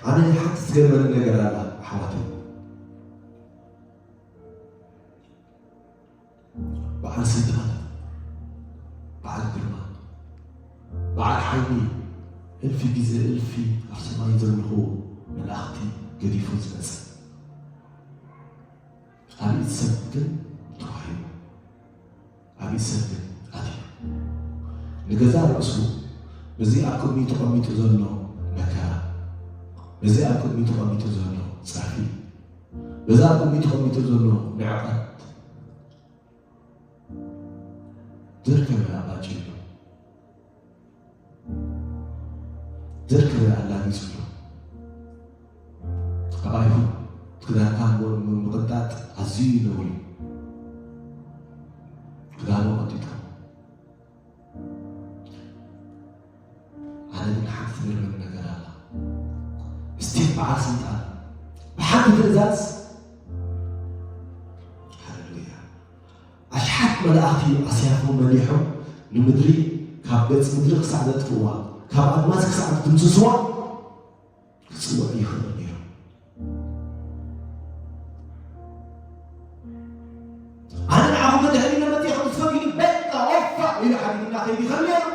ኣነ ሓንቲ ዝገርመኒ ነገር ኣላ ኣሕዋተይ። በዓል ስልጣን፣ በዓል ግርማ፣ በዓል ሓይሊ፣ እልፊ ግዜ እልፊ ኣብ ሰማይ ዘምልኹ መላእኽቲ ገዲፉ ዝመጸ፣ ኣብ ኢድ ሰብ ግን ተዋሂቡ፣ ኣብ ኢድ ሰብ ግን ኣትዩ። ንገዛእ ርእሱ በዚ ኣብ ቅድሚኡ ተቐሚጡ ዘሎ መከራ፣ በዚ ኣብ ቅድሚኡ ተቐሚጡ ዘሎ ጸርፊ፣ በዚ ኣብ ቅድሚኡ ተቐሚጡ ዘሎ ንዕቀት፣ ደርከበ ኣባጭ ኢሉ፣ ደርከበ ኣላጊጹ ኣሎ። ኣብ ኣይሁድ ክዳንካ ም-፣ ምቕንጣጥ ኣዝዩ ነውሪ እዩ። ክዳኑ ቀንጢጦም። ኣነ ግን ሓንቲ ትገርመኒ ነገር ኣላ። እስቲል በዓል ስልጣን ብሓንቲ ትእዛዝ፣ ሃሌሉያ፣ ኣሽሓት መላእኽቲ ኣስያፎም መሊሖም ንምድሪ ካብ ገጽ ምድሪ ክሳዕ ዘጥፍእዋ፣ ካብ ኣድማስ ክሳዕ ዝድምስስዋ ክጽውዕ ይኽእል ነይሩ። ኣነ ንዓኹም እንድሕር ኢለ መጺኤ ከም ዝፈትዩኒ በቃ ወፋ ኢሉ ሓዲግና ከይዱ ይኽእል ነይሩ።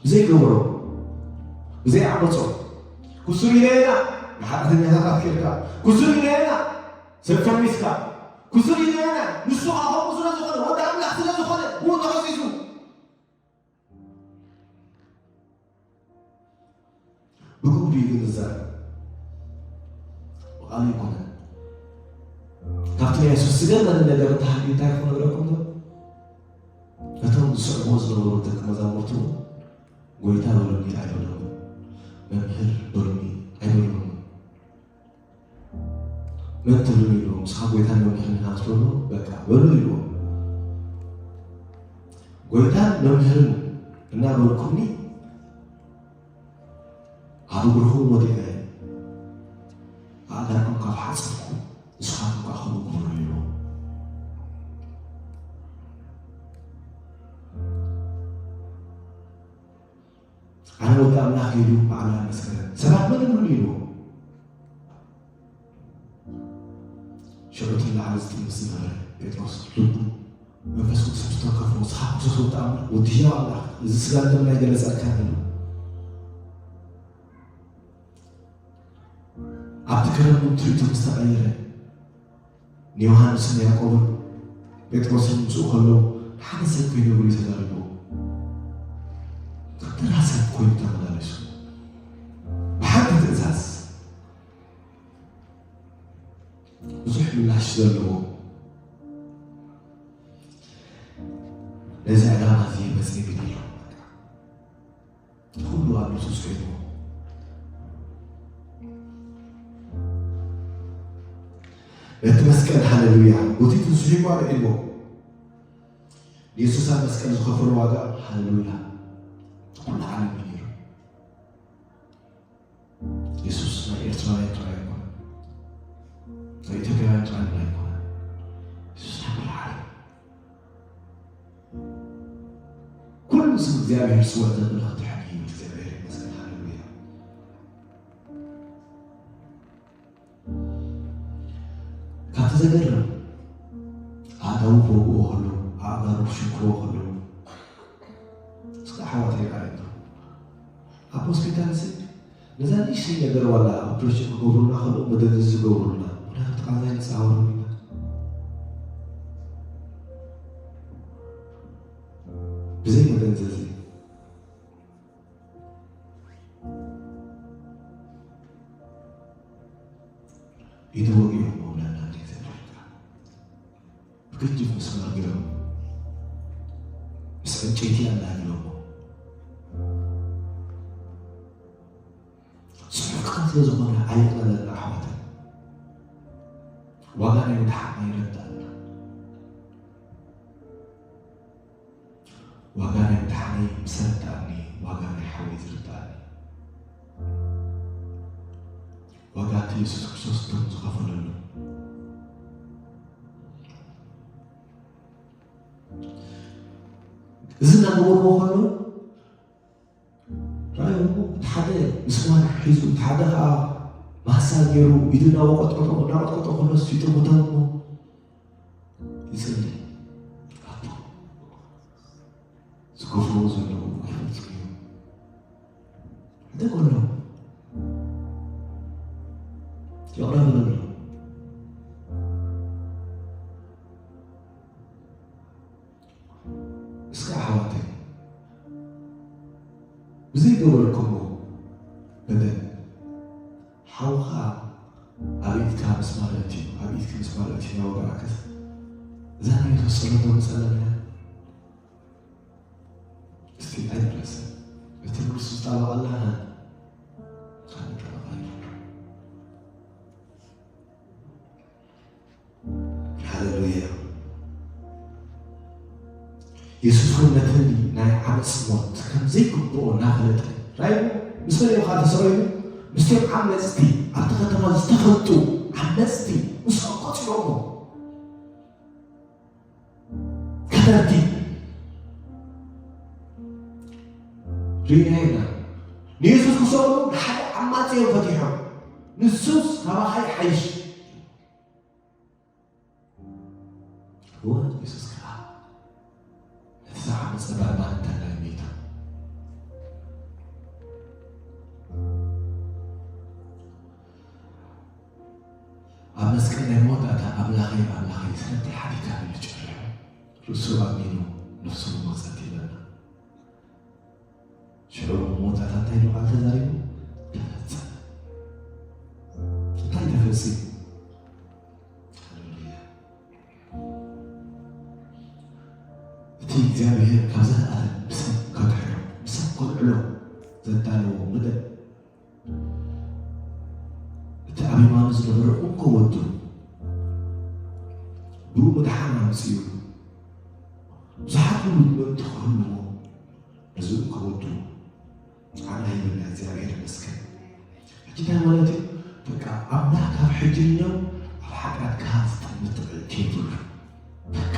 ብዘይገብሮ፣ ብዘይዓመጾ፣ ክሱር ኢለና ንሓጢኣተኛታት ኣፍቂርካ፣ ክሱር ኢለና ሰብ ፈሚስካ፣ ክሱር ኢለና ንሱ ኸኣ ከምኡ ስለ ዝኾነ፣ ወዲ ኣምላኽ ስለ ዝኾነ፣ ብኡ ተኸሲሱ። ብግብሩ እዩ ግን ዝዛረብ። ብቓሉ ኣይኮነን። ካብቲ ናይ የሱስ ዝገርመኒ ነገር እንተሃልዩ እንታይ ክነግረኩም ዶ? እቶም ዝስዕብዎ ዝነበሩ ደቂ መዛሙርቱ እውን፣ "ጎይታ" በሉኒ ኣይበሎምን፣ "መምህር" በሉኒ ኣይበሎምን። "መን ትብሉኒ?" ኢልዎ። "ንስኻ ጎይታን መምህርን ኢኻ" ምስ በሎ፣ "በቃ" በሉ ኢልዎ። "ጎይታን መምህርን እናበልኩምኒ ኣብ እግርኹም ወዲቐ፣ ኣእዳዎም ካብ ሓጸብኩ፣ ንስኻትኩም ከኣ ከምኡ ግበሩ" ኢልዎ። ኣነ ወዲ ኣምላኽ ኢሉ ባዕሉ ኣመስከረ። ሰባት መን ይብሉኒ ኢልዎ። ሽዑ እቲ ንላዕሊ ዝጥምት ዝነበረ ጴጥሮስ ልቡ መንፈስ ቅዱስ ምስ ተንከፎ፣ ንስኻ ክርስቶስ ወዲ ኣምላኽ፣ ወዲ ህያው ኣምላኽ፣ እዚ ስጋን ደምን ኣይገለጸልካን ኢሉ። ኣብቲ ከረን እውን ትርኢቱ ምስ ተቐየረ፣ ንዮሃንስን ያዕቆብን ጴጥሮስን ምስኡ ከለዉ፣ ሓደ ሰብ ከይነብሩ እዩ ተዛሪብዎ። ተራ ሰብ ኮይኑ ተመላለሱ። ብሓንቲ ትእዛዝ፣ ብዙሕ ምላሽ ዘለዎ፣ ነዚ ዕላማ እዚ መጺኤ ግዲ ኢሉ። ኩሉ ኣብ ንሱ ስሒቡ። ነቲ መስቀል፣ ሃሌሉያ፣ ጎቲቱ ስሒቡ ኣልዒልዎ። ንየሱስ ኣብ መስቀል ዝኸፈሎ ዋጋ፣ ሃሌሉያ፣ ኩሉ ዓለም እዩ ነይሩ። የሱስ ናይ ኤርትራውያን ጥራይ ኣይኮነን። ናይ ኢትዮጵያውያን ጥራይ ኣይኮነን። የሱስ ናይ ኩሉ ዓለም። ኩሉ ስም እግዚኣብሔር ስውዕ ዘብል ክትሕን እዩ። እግዚኣብሔር ይመስገን። ሃሌሉያ። ካብቲ ዘገርም፣ ኣእዳዉ ክወግእዎ ከለዉ፣ ኣእጋሩ ክሽንክርዎ ከለዉ፣ እስከ ኣሕዋተይ ይርኣየና። ኣብ ሆስፒታል እዚ ነዛ ንእሽተይ ነገር ዋላ ኦፕሬሽን ክገብሩልና ከለዉ መደንዘዚ ዝገብሩልና። ምኽንያቱ እቲ ቃንዛ ይንጸሃወሩ ኢና። ብዘይ መደንዘዚ ኢዱ ወጊኦም መውላና እንዴት ያደርጋል? ብግጅፍ ምስማር ገይሮም ምስ ዕንጨይቲ ኣላጊሎሞ። ጽሑፍ ቃል ስለ ዝኾነ ኣየቕለለልና ኣሕዋተይ። ዋጋ ናይ ምድሓን ኣይረዳእና። ዋጋ ናይ ምድሓነይ ምስ ረዳእኒ፣ ዋጋ ናይ ሓወይ ዝርዳእኒ። ዋጋ እቲ የሱስ ክርስቶስ ደም ዝኸፈለሉ። እዚ እናገበርዎ ከለዉ፣ ራእዩ እቲ ሓደ ምስማር ሒዙ፣ እቲ ሓደ ኸዓ ማሳ ገይሩ፣ ኢዱ እናወቀጠቶ፣ እናቐጥቀጦ ከሎ፣ ሲጡ ምተው እሞ ይጽሊ። ኣቦ፣ ዝገብርዎ ዘለዉ ኣይፈልጡን እዮም። ሕደጎሎም። ይቕረ በለሎም። እስከ ኣሕዋተይ፣ ብዘይገበርኩሞ በደል፣ ሓውኻ ኣብ ኢድካ ምስማር ኣእትዩ፣ ኣብ ኢድኪ ምስማር ኣእትዩ እናወግኣክስ፣ እዛ ናይ የሱስ ጸሎት ዶ ምጸለናያ? እስቲ ኣይንረስዕ። እቲ ንሱ ዝጣበቐልና ካልእ ጠበቓ የብሉን። ሃሌሉያ። የሱስ እውን ነቲ ናይ ዓመፅ ሞት ከም ዘይግብኦ እናፈለጠ፣ ራእዩ ምስ መን እዩ ከዓ ተሰቒሉ? ምስቶም ዓመፅቲ፣ ኣብቲ ከተማ ዝተፈልጡ ዓመፅቲ ምስኦም ቆፂሮሞ። ከደርቲ ርኢና ኢና። ንየሱስ ክሰቕሉ ንሓደ ዓማፂ እዮም ፈቲሖም። ንሱስ ካባኻ ይሓይሽ። እወ፣ የሱስ ከኣ ነቲ ዝዓመጸ ባርባር እንተላይ መይታ። ኣብ መስቀል ናይ መወዳእታ ኣምላኸይ፣ ኣምላኸይ፣ ስለምንታይ ሓዲግካኒ ኢሉ ጨሪሑ፣ ርእሱ ኣሚኑ ነፍሱ መጸት ይብለና። ሽዑ መወዳእታ እንታይ ኢሉ ቃል ተዛሪቡ? ተፈጸመ። እንታይ ተፈጺሙ? ሃሌሉያ። እቲ እግዚኣብሔር ካብ ዘለኣለም ብሰብ ከድሕኖ፣ ብሰብ ከልዕሎ ዘዳለዎ መደብ፣ እቲ ኣብ የማኑ ዝነበረ እንኮ ወዱ ብኡ ምድሓን ኣምጺኡ፣ ብዙሓት ውሉድ ምእንቲ ክህልዎ ነዚ እንኮ ወዱ ኣነ ሂብና እግዚኣብሔር ይመስገን። ሕጂ እንታይ ማለት እዩ? በቃ ኣምላኽ ካብ ሕጂ ንነው ኣብ ሓጢኣትካ ዝጠምት ከይብሉ። በቃ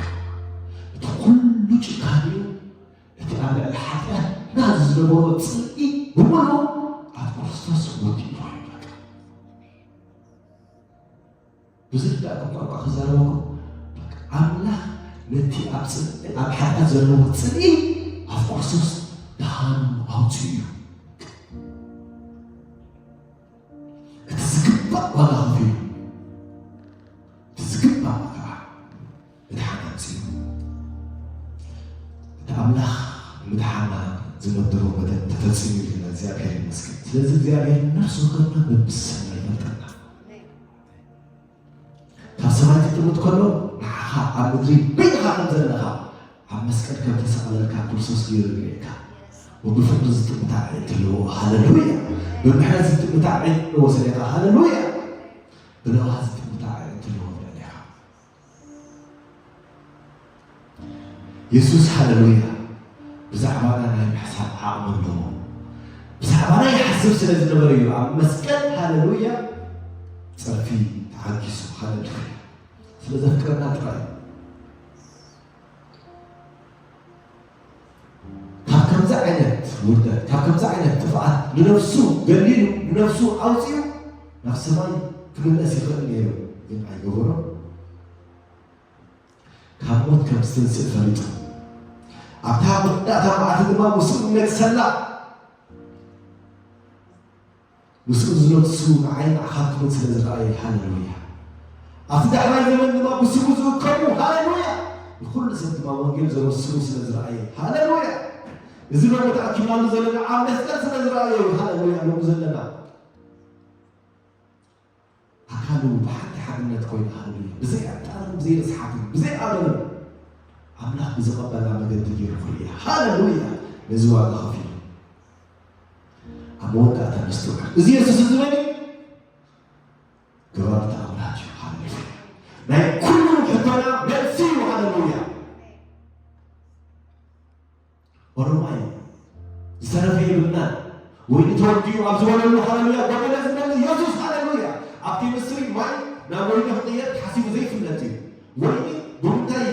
እቲ ኩሉ ጭካኔኡ፣ እቲ ኣብ ልዕሊ ሓጢኣትና ዝነበሮ ጽልኢ ብምሉኡ ኣብ ክርስቶስ ወዲእዎ እዩ። በቃ ብዝርዳእኩም ቋንቋ ክዛረበኩም፣ ኣምላኽ ነቲ ኣብ ጽልኢ፣ ኣብ ሓጢኣት ዘለዎ ጽልኢ ኣብ ክርስቶስ ደሃኑ ኣውጺኡ እዩ። እቲ ዝግባእ ዋጋ ከፊሉ፣ እቲ ዝግባእ ከዓ ምድሓን ኣምፂኡ። እቲ ኣምላኽ ንምድሓና ዝመደቦ መደብ ተፈፂሙ ኢልና እግዚኣብሔር ይመስገን። ስለዚ እግዚኣብሔር ነፍሲ ወከፍና በብሰና ይፈልጠና። ካብ ሰማይ ክጥምት ከሎ ንዓኻ ኣብ ምድሪ በይንኻ ከም ዘለኻ ኣብ መስቀል ከም ተሰቕለልካ ክርስቶስ ገይሩ ይርእየካ። ወብፍቕሪ ዝጥምት ኣዒንቲ ኣለዎ። ሃለሉያ! ብምሕረት ዝጥምት ኣዒንቲ ኣለዎ። ሰሌካ ሃለሉያ! ብለውሃ ዝጥምት ኣዒንቲ ኣለዎ። ልዕሌኻ የሱስ ሃለሉያ ብዛዕባና ናይ ምሕሳብ ዓቕሚ ኣለዎ። ብዛዕባና ይሓስብ ስለ ዝነበረ እዩ ኣብ መስቀል ሃለሉያ ጸርፊ ተዓጊሱ። ሃለሉያ ስለ ዘፍቅረና ጥራይ እዩ። ካብ ከምዚ ዓይነት ውርደት ካብ ከምዚ ዓይነት ጥፍኣት ንነፍሱ ገሊሉ ንነፍሱ ኣውፂኡ ናብ ሰማይ ክምለስ ይኽእል ነይሩ፣ ግን ኣይገበሮን። ካብ ሞት ከም ዝትንስእ ፈሊጡ ኣብታ መወዳእታ መዓልቲ ድማ ምስኡ ይነግሰላ። ምስኡ ዝነግሱ ንዓይ ንዓኻትኩምን ስለ ዝረኣየ፣ ሃሌሉያ። ኣብቲ ዳሕራይ ዘመን ድማ ብስሙ ዝእከቡ፣ ሃሌሉያ። ንኹሉ ሰብ ድማ ወንጌል ዘበስሩ ስለ ዝረኣየ፣ ሃሌሉያ። እዚ ሎሚ ተኣኪብናሉ ዘለና ኣብ መስቀል ስለ ዝረኣየ እዩ፣ ሃሌሉያ። ሎሚ ዘለና ኣካሉ ብሓንቲ ሓድነት ኮይና፣ ሃሌሉያ። ብዘይ ኣጣርን ብዘይ ርስሓትን ብዘይ ኣበልን ኣምላኽ ብዝቐበላ መገዲ ገይሩ ክርእያ፣ ሃሌሉያ። ነዚ ዋጋ ከፊሉ ኣብ መወዳእታ ነስተውዕል። እዚ የሱስ እዚ መን እዩ? ገባሪ ተኣምራት እዩ። ሃሌሉያ። ናይ ኩሉ ሕቶና መልሲ እዩ። ሃሌሉያ። ኦሮማይ ዝተረፈ የብልናን። ወይኒ ተወዲኡ ኣብ ዝበለሉ፣ ሃሌሉያ፣ ጎደለ ዝመልእ የሱስ፣ ሃሌሉያ። ኣብ ኬሚስትሪ ማይ ናብ ወይኒ ክቕየር ተሓሲቡ ዘይፍለጥ እዩ። ወይኒ ብምንታይ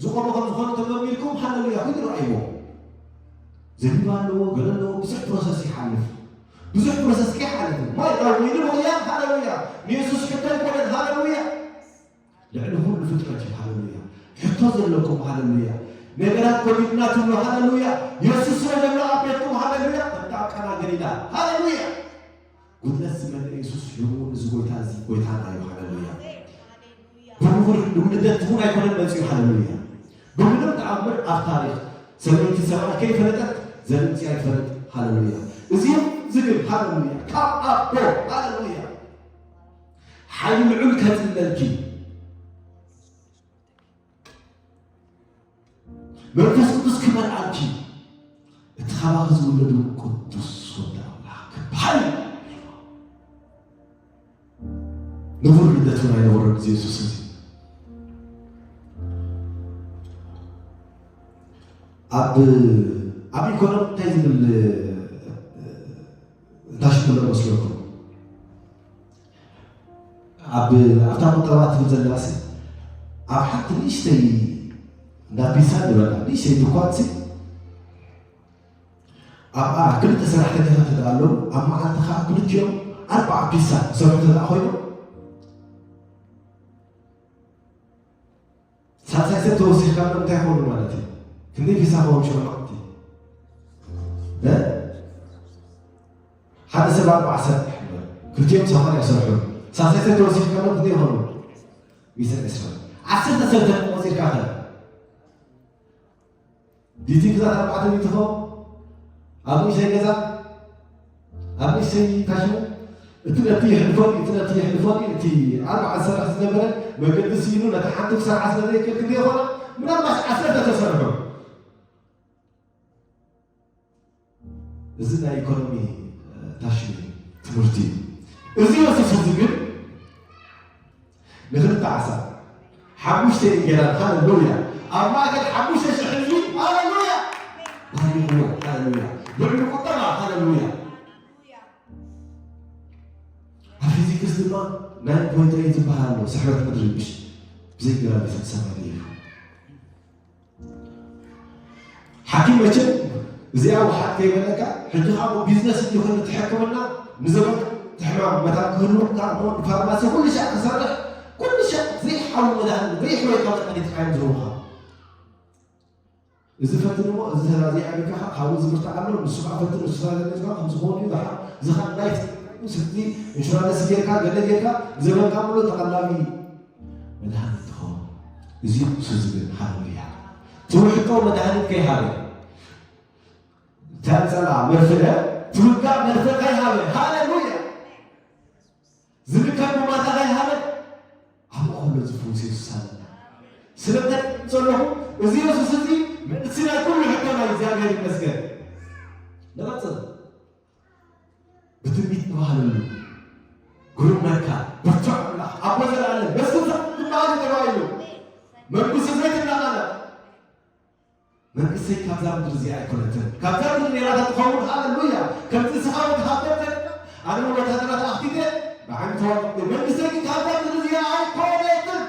ዝቖመ ከም ዝኾነ ተመርሚርኩም፣ ሃሌሉያ፣ ኪዱ ረኣይዎ። ዘቢብ ኣለዎ፣ ገለ ኣለዎ፣ ብዙሕ ፕሮሰስ ይሓልፍ። ብዙሕ ፕሮሰስ ከይሓለፈ ማይ ናብ ወይኒ ምቕያር፣ ሃሌሉያ፣ ንየሱስ ሕቶ ኣይኮነን፣ ሃሌሉያ። ልዕሊ ኩሉ ፍጥረት እዩ፣ ሃሌሉያ። ሕቶ ዘለኩም፣ ሃሌሉያ። ነገራት ጎዲልና ትብሉ፣ ሃሌሉያ። የሱስ ስለ ዘሎ ኣብ ቤትኩም፣ ሃሌሉያ። ከምቲ ኣብ ቃና ገሊላ፣ ሃሌሉያ። ጉድለት ዝመልእ የሱስ ሽሙ እዚ ጎይታ እዚ ጎይታና እዩ፣ ሃሌሉያ። ብምሁር ልደት እውን ኣይኮነን መፂኡ፣ ሃሌሉያ። ብምንም ተኣምር ኣብ ታሪኽ ሰበይቲ ሰብኣይ ከይፈለጠት ዘርእዝጊ ኣይትፈልጥ፣ ሃሌሉያ። እዚ ዝብል፣ ሃሌሉያ፣ ካብ ኣቦ፣ ሃሌሉያ። ሓይሊ ልዑል ከጽለልኪ፣ መንፈስ ቅዱስ ክመልኣልኪ፣ እቲ ካባኺ ዝውለድ እውን ቅዱስ ወዲ ኣምላኽ ክበሃል እዩ። ንቡር ልደት እውን ኣይነበሮን እዚ የሱስ እዚ። ኣብ፣ ኣብ ኢኮኖሚ እንታይ ዝብል ታሽሙ ኣሎ መስለኩም? ኣብ፣ ኣብታ ቁጠባ ትብል ዘለዋ ሲ፣ ኣብ ሓንቲ ንእሽተይ እንዳ ፒሳ ንበላ፣ ንእሽተይ ድኳን ሲ፣ ኣብኣ ክልተ ሰራሕተኛታት እንተ ኣለዉ፣ ኣብ መዓልቲ ኸዓ ክልቲኦም ኣርባዓ ፒሳ ዝሰርሑ እንተ ደኣ ኮይኖም፣ ሳልሳይ ሰብ ተወሲኽካሎም እንታይ ይኾኑ ማለት እዩ? ክንደይ ፒሳ ክኾኑ ሽዑ መዓልቲ? እ? ሓደ ሰብ ኣርባዓ ሰርሕ ይበል። ክልቲኦም ሰማንያ ይሰርሑ። ሳልሳይ ሰብ ተወሲኽካሎም ክንደይ ይኾኑ? ሚእትን ዕስራን። ዓሰርተ ሰብ ተቆፂርካ ኸ? ዲቲ ግዛት ኣርባዕተ ሚእቲ ኸ? ኣብ ንእሽተይ ገዛ? ኣብ ንእሽተይ ታሽሙ? እቲ ነቲ የሕልፎን እቲ ነቲ የሕልፎን እቲ ኣርባዓ ዝሰርሕ ዝነበረ መገዲ ስኢኑ ነቲ ሓንቲ ክሰርሓ ስለ ዘይክእል ክንደይ ይኾና? ምናልባሽ ዓሰርተ ተሰርሑ። እዚ ናይ ኢኮኖሚ፣ እ፣ ታሽሙ ትምህርቲ እዩ። እዚ የሱስ እዚ ግን ንክልተ ዓሳ ሓሙሽተ እንጀራን፣ ሃሌሉያ፣ ኣብ ማእከል ሓሙሽተ ሽሕ ህዝቢ፣ ሃሌሉያ፣ ባሪኽዎ፣ ሃሌሉያ፣ ልዕሊ ቁጠባ፣ ሃሌሉያ። ኣብ ፊዚክስ ድማ ናይን ፖይንት ኤይት ዝበሃል ኣሎ፣ ስሕበት ምድሪ፣ ምሽ ብዘይ እንጀራ ቤተ ሰማይ ደይቡ። ሓኪም መቸም እዚኣ ውሓጥ ከይበለካ፣ ሕጂ ከዓ ቢዝነስ እንዲኾን እቲ ሕክምና ንዘመድ ሕማም መታን ክህልወካ እሞ ንፋርማሲ ኩሉ ሻዕ ክሰርሕ፣ ኩሉ ሻዕ ዘይሓዊ መድሃኒት፣ ዘይሕወይካ መድሃኒት ሓይም ዝህቡኻ። እዚ ፈትን እሞ፣ እዚ ተዛዚኣ ኢልካ ካብኡ ዝብርትዕ ኣሎ፣ ንሱ ከዓ ፈትን፣ ንሱ ተዛዚኣ ኢልካ ከም ዝኾኑ እዩ፣ ዝሓ-፣ ዝኻ ናይት ስቲ ኢንሹራንስ ጌርካ፣ ገለ ጌርካ፣ ዘበንካ ሙሉ ተቐላቢ መድሃኒት ትኸውን። እዚ ንሱ ዝብል፣ ሃሌሉያ። ትውሕጦ መድሃኒት ከይሃበ፣ ታንጸላ መርፍእ፣ ትውጋእ መርፍእ ከይሃበ፣ ሃሌሉያ። ዝልከም ማታ ከይሃበ፣ ኣብኡ ከሎ ዝፍውስ የሱስ ኣለና። ስለምንታይ እብል ዘለኹ፣ እዚ የሱስ እዚ መልሲ ናይ ኩሉ ሕቶና እዩ። እግዚኣብሔር ይመስገን። ንቐጽል። ብትንቢት ተባህለሉ። ግሩም መካር፣ ብርቱዕ ኣምላኽ፣ ኣቦ ዘለኣለም፣ መስተንክር ትበሃል እዩ ተባሂሉ። መንግስቱ ዘይትነቓነቕ። መንግስተይ ካብዛ ምድሪ እዚኣ ኣይኮነትን። ካብዛ ምድሪ ኔራ ተትኸውን፣ ሃሌሉያ። ከምዚ ንስኻ እውን ትሃብተን ዘለካ፣ ኣነ እውን ወታደራት ኣኽቲተ ብዓይኒ ተዋግኤ። መንግስተይ ግን ካብዛ ምድሪ እዚኣ ኣይኮነትን።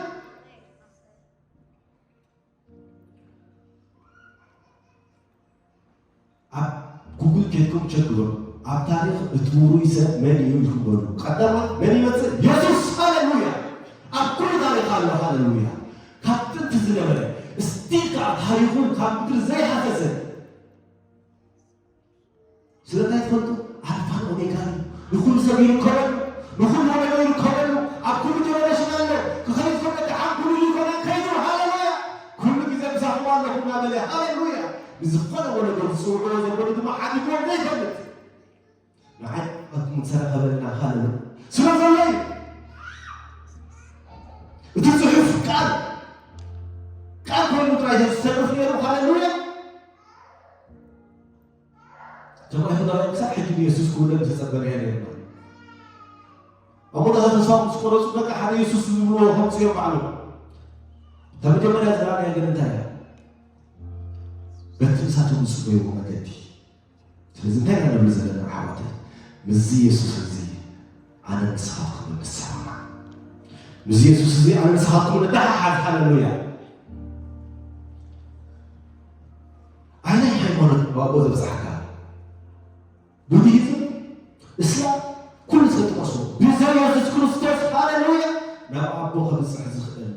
ኣብ ጉግል ኬድኩም ቸክ ግበሩ። ኣብ ታሪኽ እቲ ውሩይ ሰብ መን እዩ ኢልኩም በሉ። ቀዳማይ መን ይመጽእ? የሱስ። ሃሌሉያ። ኣብ ኩሉ ታሪኽ ኣሎ። ሃሌሉያ። ካብ ጥንቲ ዝነበረ፣ እስቲል ከኣ ታሪኹ ካብ ምድሪ ዘይሃሰሰ። ስለምንታይ ትፈልጡ? ኣልፋን ኦሜጋን እዩ። ንኹሉ ሰብ ይርከበሉ፣ ንኹሉ ወለዶ ይርከበሉ። ኣብ ኩሉ ጀነሬሽን ኣሎ። ክኸይድ ከሎ ደሓን ኩሉ ይኮና ከይዱ። ሃሌሉያ። ኩሉ ግዜ ምሳኹም ኣለኹ እናበለ። ሃሌሉያ። ንዝኾነ ወለዶ ዝጽውዕዎ ዘበሉ ድማ ዓዲግዎም ዘይፈልጥ። ንዓይ ኣቱም ተረኸበልና። ሃሌሉያ። ስለ ዘሎ እዩ። እቲ ጽሑፍ ቃል፣ ቃል ኮይኑ ጥራይ ዝተርፍ ነይሩ። ሃሌሉያ። እቶም ኣይሁዳውያን ክሳብ ሕጂ ንየሱስ ክውለድ ዝተጸበናዮ ነይርና። ኣብ ቦታ ተስፋ ምስ ቆረጹ፣ በቃ ሓደ የሱስ ዝብልዎ ከምጽኡ እዮም ባዕሎም። እታ መጀመርያ ዝረኣናያ ግን እንታይ እያ? በቲ ንሳቶም ዝጽበይዎ መገዲ። ስለዚ እንታይ ኢና ንብል ዘለና ኣሕዋተይ? ምስዚ የሱስ እዚ ኣነ ንስኻትኩም ንሰማማዕ። ምስዚ የሱስ እዚ ኣነ ንስኻትኩም ንተሓሓዝ። ሃሌሉያ። ኣየናይ ሃይማኖት ናብ ኣቦ ዘብጽሓካ? ቡድሂዝም፣ እስላም፣ ኩሉ ሰብ ትቐስሞ። ብዘይ የሱስ ክርስቶስ፣ ሃሌሉያ፣ ናብ ኣቦ ከብጽሕ ዝኽእል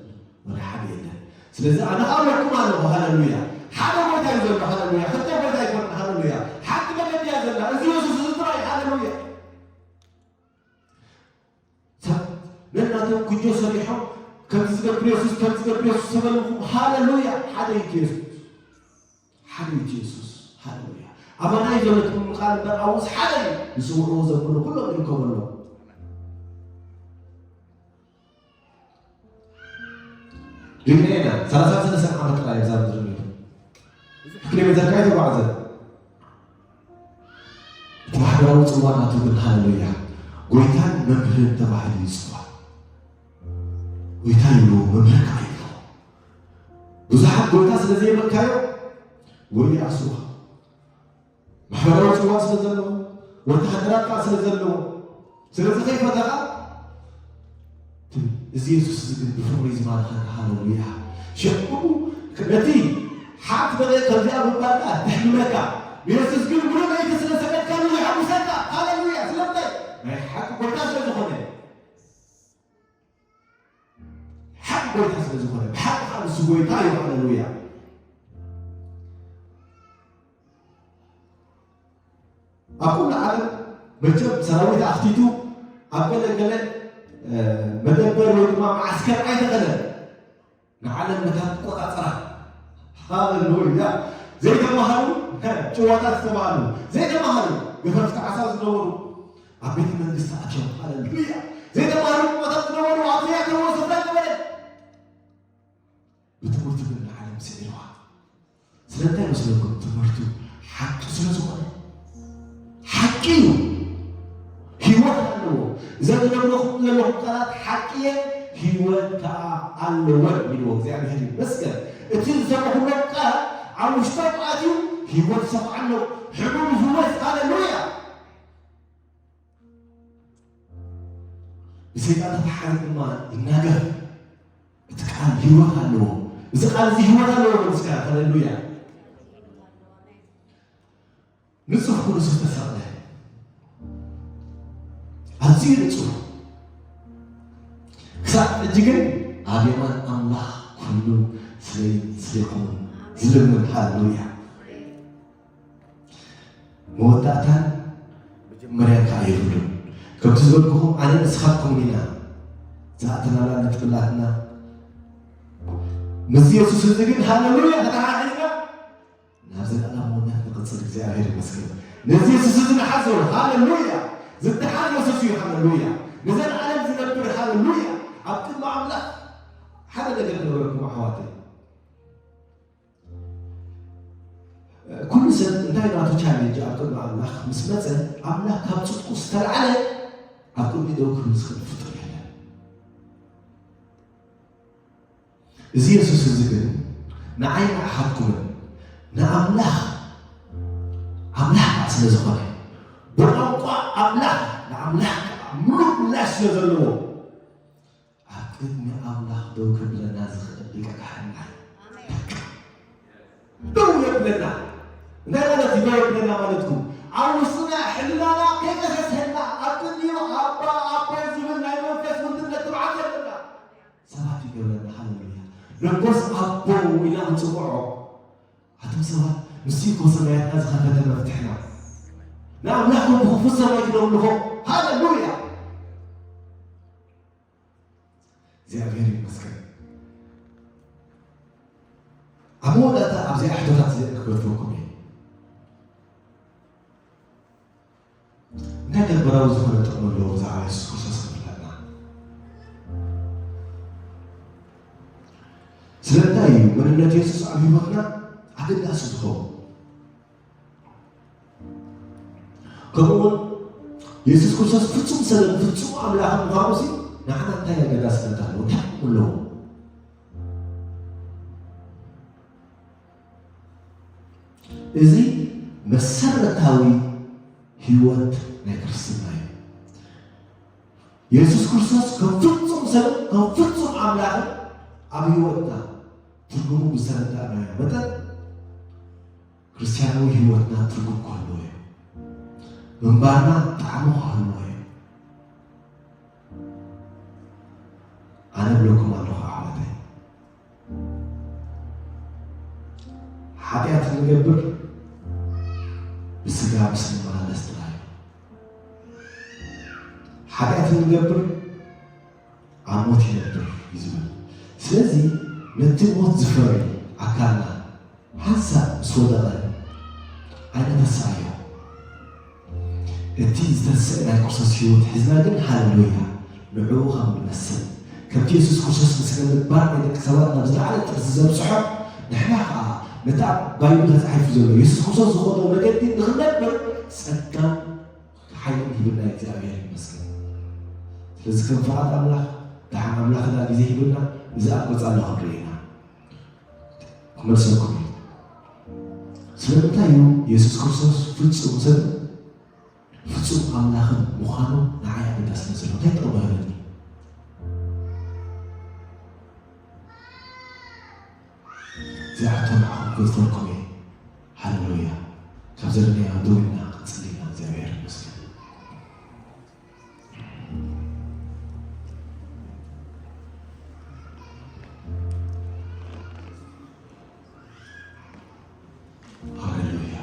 ወላ ሓደ የለን። ስለዚ ኣነ ከኣ እብለኩም ኣለኹ፣ ሃሌሉያ፣ ሓደ ጎይታ እዩ ዘሎ። ሃሌሉያ። ክልተ ጎይታ ኣይኮነን። ሃሌሉያ። ሓንቲ መገዲ እያ ዘላ። እዚ የሱስ እዚ ጥራይ። ሃሌሉያ። ሰብ ነናቶም ኩጆ ሰሪሖም፣ ከምዚ ዝገብር የሱስ፣ ከምዚ ዝገብር የሱስ ተበልኹም። ሃሌሉያ። ሓደ እዩ እቲ የሱስ። ሓደ እዩ እቲ የሱስ። ሃሌሉያ። ኣባና እዩ ዘሎ እቲ ምምቓል እምበር ኣብኡስ ሓደ እዩ። ዝጽውዕዎ ዘብሉ ኩሎም ይርከቡ ኣለዉ። ርኢና ኢና። ሰላሳን ሰለስተን ዓመት ጥራይ ኣብዛ ምድሪ ነይሩ። ብዙሕ ኪሎ ሜተር ከኣ ኣይተጓዕዘን። እቲ ማሕበራዊ ጽዋ ናቱ ግን፣ ሃሌሉያ፣ ጎይታን መምህርን ተባሂሉ ይጽዋዕ። ጎይታ ይብልዎ፣ መምህር ከኣ ይብልዎ። ብዙሓት ጎይታ ስለ ዘይበልካዮ፣ ወይ ይኣስሩኻ። ማሕበራዊ ጽዋ ስለ ዘለዎ፣ ወተሃደራት ከኣ ስለ ዘለዎ፣ ስለዚ ከይፈተኻ፣ እዚ የሱስ እዚ ግን ብፍቕሪ ዝማርኸካ፣ ሃሌሉያ። ሸክሙ ነቲ ሓንቲ ደቂቕ ከምዚኣ ምባልካ ተሕምመካ፣ ንየሱስ ግን ሙሉእ ለይቲ ስለ ሰገድካሉ የሐጉሰካ። ሃሌሉያ። ስለምንታይ? ናይ ሓቂ ጎይታ ስለ ዝኾነ። ሓቂ ጎይታ ስለ ዝኾነ፣ ብሓቂ ከኣ ንሱ ጎይታ እዩ። ሃሌሉያ። ኣብ ኩሉ ዓለም መቸም ሰራዊት ኣፍቲቱ ኣብ ገለ ገለ፣ እ፣ መደበር ወይ ድማ መዓስከር ኣይተኸለን። ንዓለም መታን ትቆጻጸራ። ሃሌሉያ። ዘይተማሃሩ ጭዋታት ዝተባህሉ፣ ዘይተማሃሩ ገፈፍቲ ዓሳ ዝነበሩ ኣብ ቤተ መንግስቲ ኣትዮም። ሃሌሉያ። ዘይተማሃሩ ጭዋታት ዝነበሩ ኣብ ዘይኣተዎ ስፍራ ገበረ። ብትምህርቱ ግን ንዓለም ስዒርዋ። ስለምንታይ መስለኩም? ትምህርቱ ሓቂ ስለ ዝኾነ። ሓቂ እዩ። ህይወት ኣለዎ። እዘን ዝነግረኹም ዘለኹም ቃላት ሓቂ እየን፣ ህይወት ከኣ ኣለወን ኢልዎ። እግዚኣብሔር ይመስገን። እቲ ዝሰማዕኹሞ ቃል ኣብ ውሽጦም ኣትዩ ህይወት ይሰፍሓሎም። ሕቡን ህይወት። ሃሌሉያ። ብሰይጣን ተተሓዘ ድማ ይናገር። እቲ ቃል ህይወት ኣለዎ። እዚ ቃል እዚ ህይወት ኣለዎ። ምስጋና፣ ሃሌሉያ። ንጹህ ኩሉ ዝተሰቕለ፣ ኣዝዩ ንጹህ። ክሳብ ሕጂ ግን ኣብ የማን ኣምላኽ ኩሉ ስለይ-፣ ስለይኩምን ዝልምን። ሃሌሉያ። መወዳእታን መጀመርያን ከኣ የብሉን። ከምቲ ዝበልኩኹም ኣነ ንስኻትኩምን ኢና ዝኣተናላ ነጥብላትና። ምስ የሱስ እዚ ግን ሃለሉያ ተተሓሒዝና ናብ ዘለኣለማውነት ንቕጽል። እግዚኣብሔር ይመስገን። ነዚ የሱስ እዚ ንሓዞ። ሃለሉያ። ዝተሓዝ የሱስ እዩ። ሃለሉያ። ንዘለኣለም ዝነብር። ሃለሉያ። ኣብ ቅድሚ ኣምላኽ ሓደ ነገር ክነግረኩም ኣሕዋተይ። ኩሉ ሰብ እንታይ ናቱ ቻሌንጅ ኣብ ቅድሚ ኣምላኽ ምስ መጸ፣ ኣምላኽ ካብ ጽድቁ ዝተላዕለ ኣብ ቅድሚ ደው ክብል ዝኽእል ፍጡር የለን። እዚ የሱስ እዚ ግን ንዓይ ንዓኻትኩምን ንኣምላኽ ኣምላኽ ከኣ ስለ ዝኾነ፣ ብቋንቋ ኣምላኽ ንኣምላኽ ከኣ ምሉእ ምላሽ ስለ ዘለዎ፣ ኣብ ቅድሚ ኣምላኽ ደው ከብለና ዝኽእል ሊቀ ካህንና እዩ። ደው የብለና። እንታይ ማለት እዩ ደው የብለና ማለትኩም? ኣብ ውስጥና ሕልናና ከይቀሰሰና ኣብ ቅድሚኡ ኣባ ኣቦ ዝብል ናይ መንፈስ ውድነት ትብዓት ዘለና ሰባት ይገብረና። ሃለሉያ። ንጎስ ኣቦ ኢልና ክንጽውዖ፣ ኣቶም ሰባት ንሱ እኮ ሰማያትና ዝኸፈተ መፍትሕና። ንኣምላኽኩም ብኽፉት ሰማይ ክነምልኾ። ሃለሉያ። እግዚኣብሔር ይመስገን። ኣብ መወዳእታ ኣብዚኣ ሕቶታት እዚኣ ክገድፈኩም እየ። እንታይ ተግባራዊ ዝኾነ ጥቕሚ ኣለዎ ብዛዕባ የሱስ ክርስቶስ ክፍለጥና? ስለምንታይ እዩ መንነት የሱስ ኣብ ህይወትና ኣገዳሲ ዝኸውን? ከምኡውን የሱስ ክርስቶስ ፍጹም ሰብን ፍጹም ኣምላኽን ምዃኑ ሲ ንዓና እንታይ ኣገዳስነት ኣለዎ? እንታይ ጥቕሚ ኣለዎ? እዚ መሰረታዊ ህይወት ናይ ክርስትና እዩ። የሱስ ክርስቶስ ከም ፍጹም ሰብን ከም ፍጹም ኣምላኽን ኣብ ህይወትና ትርጉሙ ብዝተረዳእናዮ መጠን ክርስትያናዊ ህይወትና ትርጉም ክህልዎ እዩ። ምንባርና ጣዕሚ ክህልዎ እዩ። ኣነ እብለኩም ኣለኹ ኣሕዋተይ፣ ሓጢኣት እንገብር ብስጋ ምስ ንመላለስ ጥራይ እዩ። ሓጢኣት እንገብር ኣብ ሞት ይነብር እዩ ዝብል። ስለዚ ነቲ ሞት ዝፈሪ ኣካልና ሓንሳእ ምስ ወደቐ ኣይነተስኣዮ። እቲ ዝተስእ ናይ ክርስቶስ ህይወት ሒዝና ግን፣ ሃሌሉያ፣ ንዕኡ ከም ንመስል፣ ከምቲ የሱስ ክርስቶስ ንስነ ምግባር ናይ ደቂ ሰባት ናብ ዝለዓለ ጥርዚ ዘብጽሖ፣ ንሕና ኸኣ ነቲ ኣብ ባይብል ተጻሒፉ ዘሎ የሱስ ክርስቶስ ዝኸዶ መገዲ ንኽንነብር ጸጋን ሓይልን ሂብና እግዚኣብሔር ይመስገን። ስለዚ ከም ፍቓድ ኣምላኽ፣ ደሓን ኣምላኽ እታ ግዜ ሂብና፣ እዚ ኣብ ቀጻሊ ክንርኢ ኢና። ክመልሰልኩም እዩ። ስለምንታይ እዩ የሱስ ክርስቶስ ፍጹም ሰብን ፍጹም ኣምላኽን ምዃኑ ንዓይ ኣገዳስነት ዘለዎ? እንታይ ጥቕሚ ሃበኒ? እዚኣ ሕቶ ንዓኹም ክገድፈልኩም እየ። ሃሌሉያ። ካብ ዘለናዮ ደው ኢልና ክንጽሊ ኢና። እግዚኣብሔር ይመስገን። ሃሌሉያ።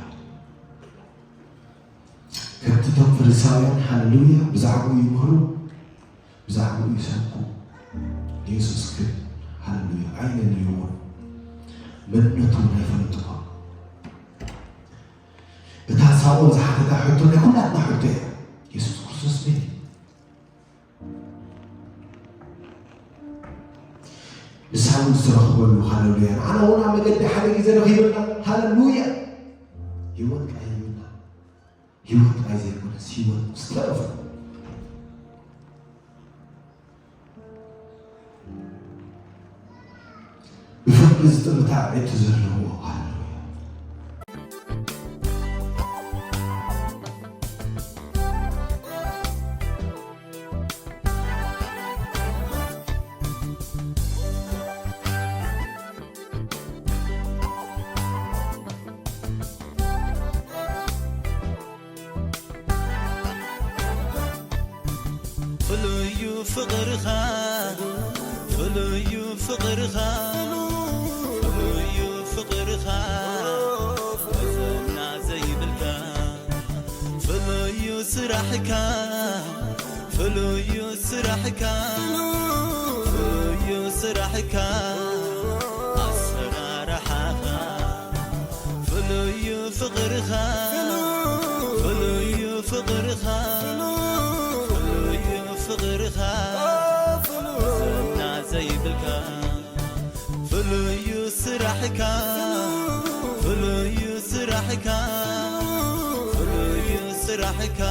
ከምቲ እቶም ፈሪሳውያን፣ ሃሌሉያ፣ ብዛዕባኡ ይምህሩ፣ ብዛዕባኡ ይሰብኩ። ንየሱስ ግን፣ ሃሌሉያ፣ ኣይለለይዎን። መንነቱ እውን ኣይፈለጥዎን። እታ ሳኦል ዝሓተታ ሕቶ ናይ ኩላትና ሕቶ እያ። የሱስ ክርስቶስ መን እዩ? ንሳኦል ዝተረኽበሉ፣ ሃሌሉያ። ንዓና እውን ኣብ መገዲ ሓደ ግዜ ረኺብና፣ ሃሌሉያ። ህይወት ጥራይ ሂብና። ህይወት ጥራይ ዘይኮነስ፣ ህይወት ምስ ተረፈ። ብፍቕሪ ዝጥምታ ዕቲ ዘለዎ፣ ሃሌሉያ። ፍሉዩ ፍቕርኻ፣ ፍሉዩ ፍቕርኻ፣ ፍሉዩ ፍቕርኻ፣ መዘና ዘይብልካ፣ ፍሉዩ ስራሕካ፣ ፍሉዩ ስራሕካ ፍሉዩ ስራሕካ ኣሰራርሓኻ ፍሉዩ ፍቕርኻ ፍሉዩ ፍቕርኻ ፍሉዩ ፍቕርኻ ዝና ዘይብልካ ፍሉዩ ስራሕካ ፍሉዩ ስራሕካ ፍሉዩ ስራሕካ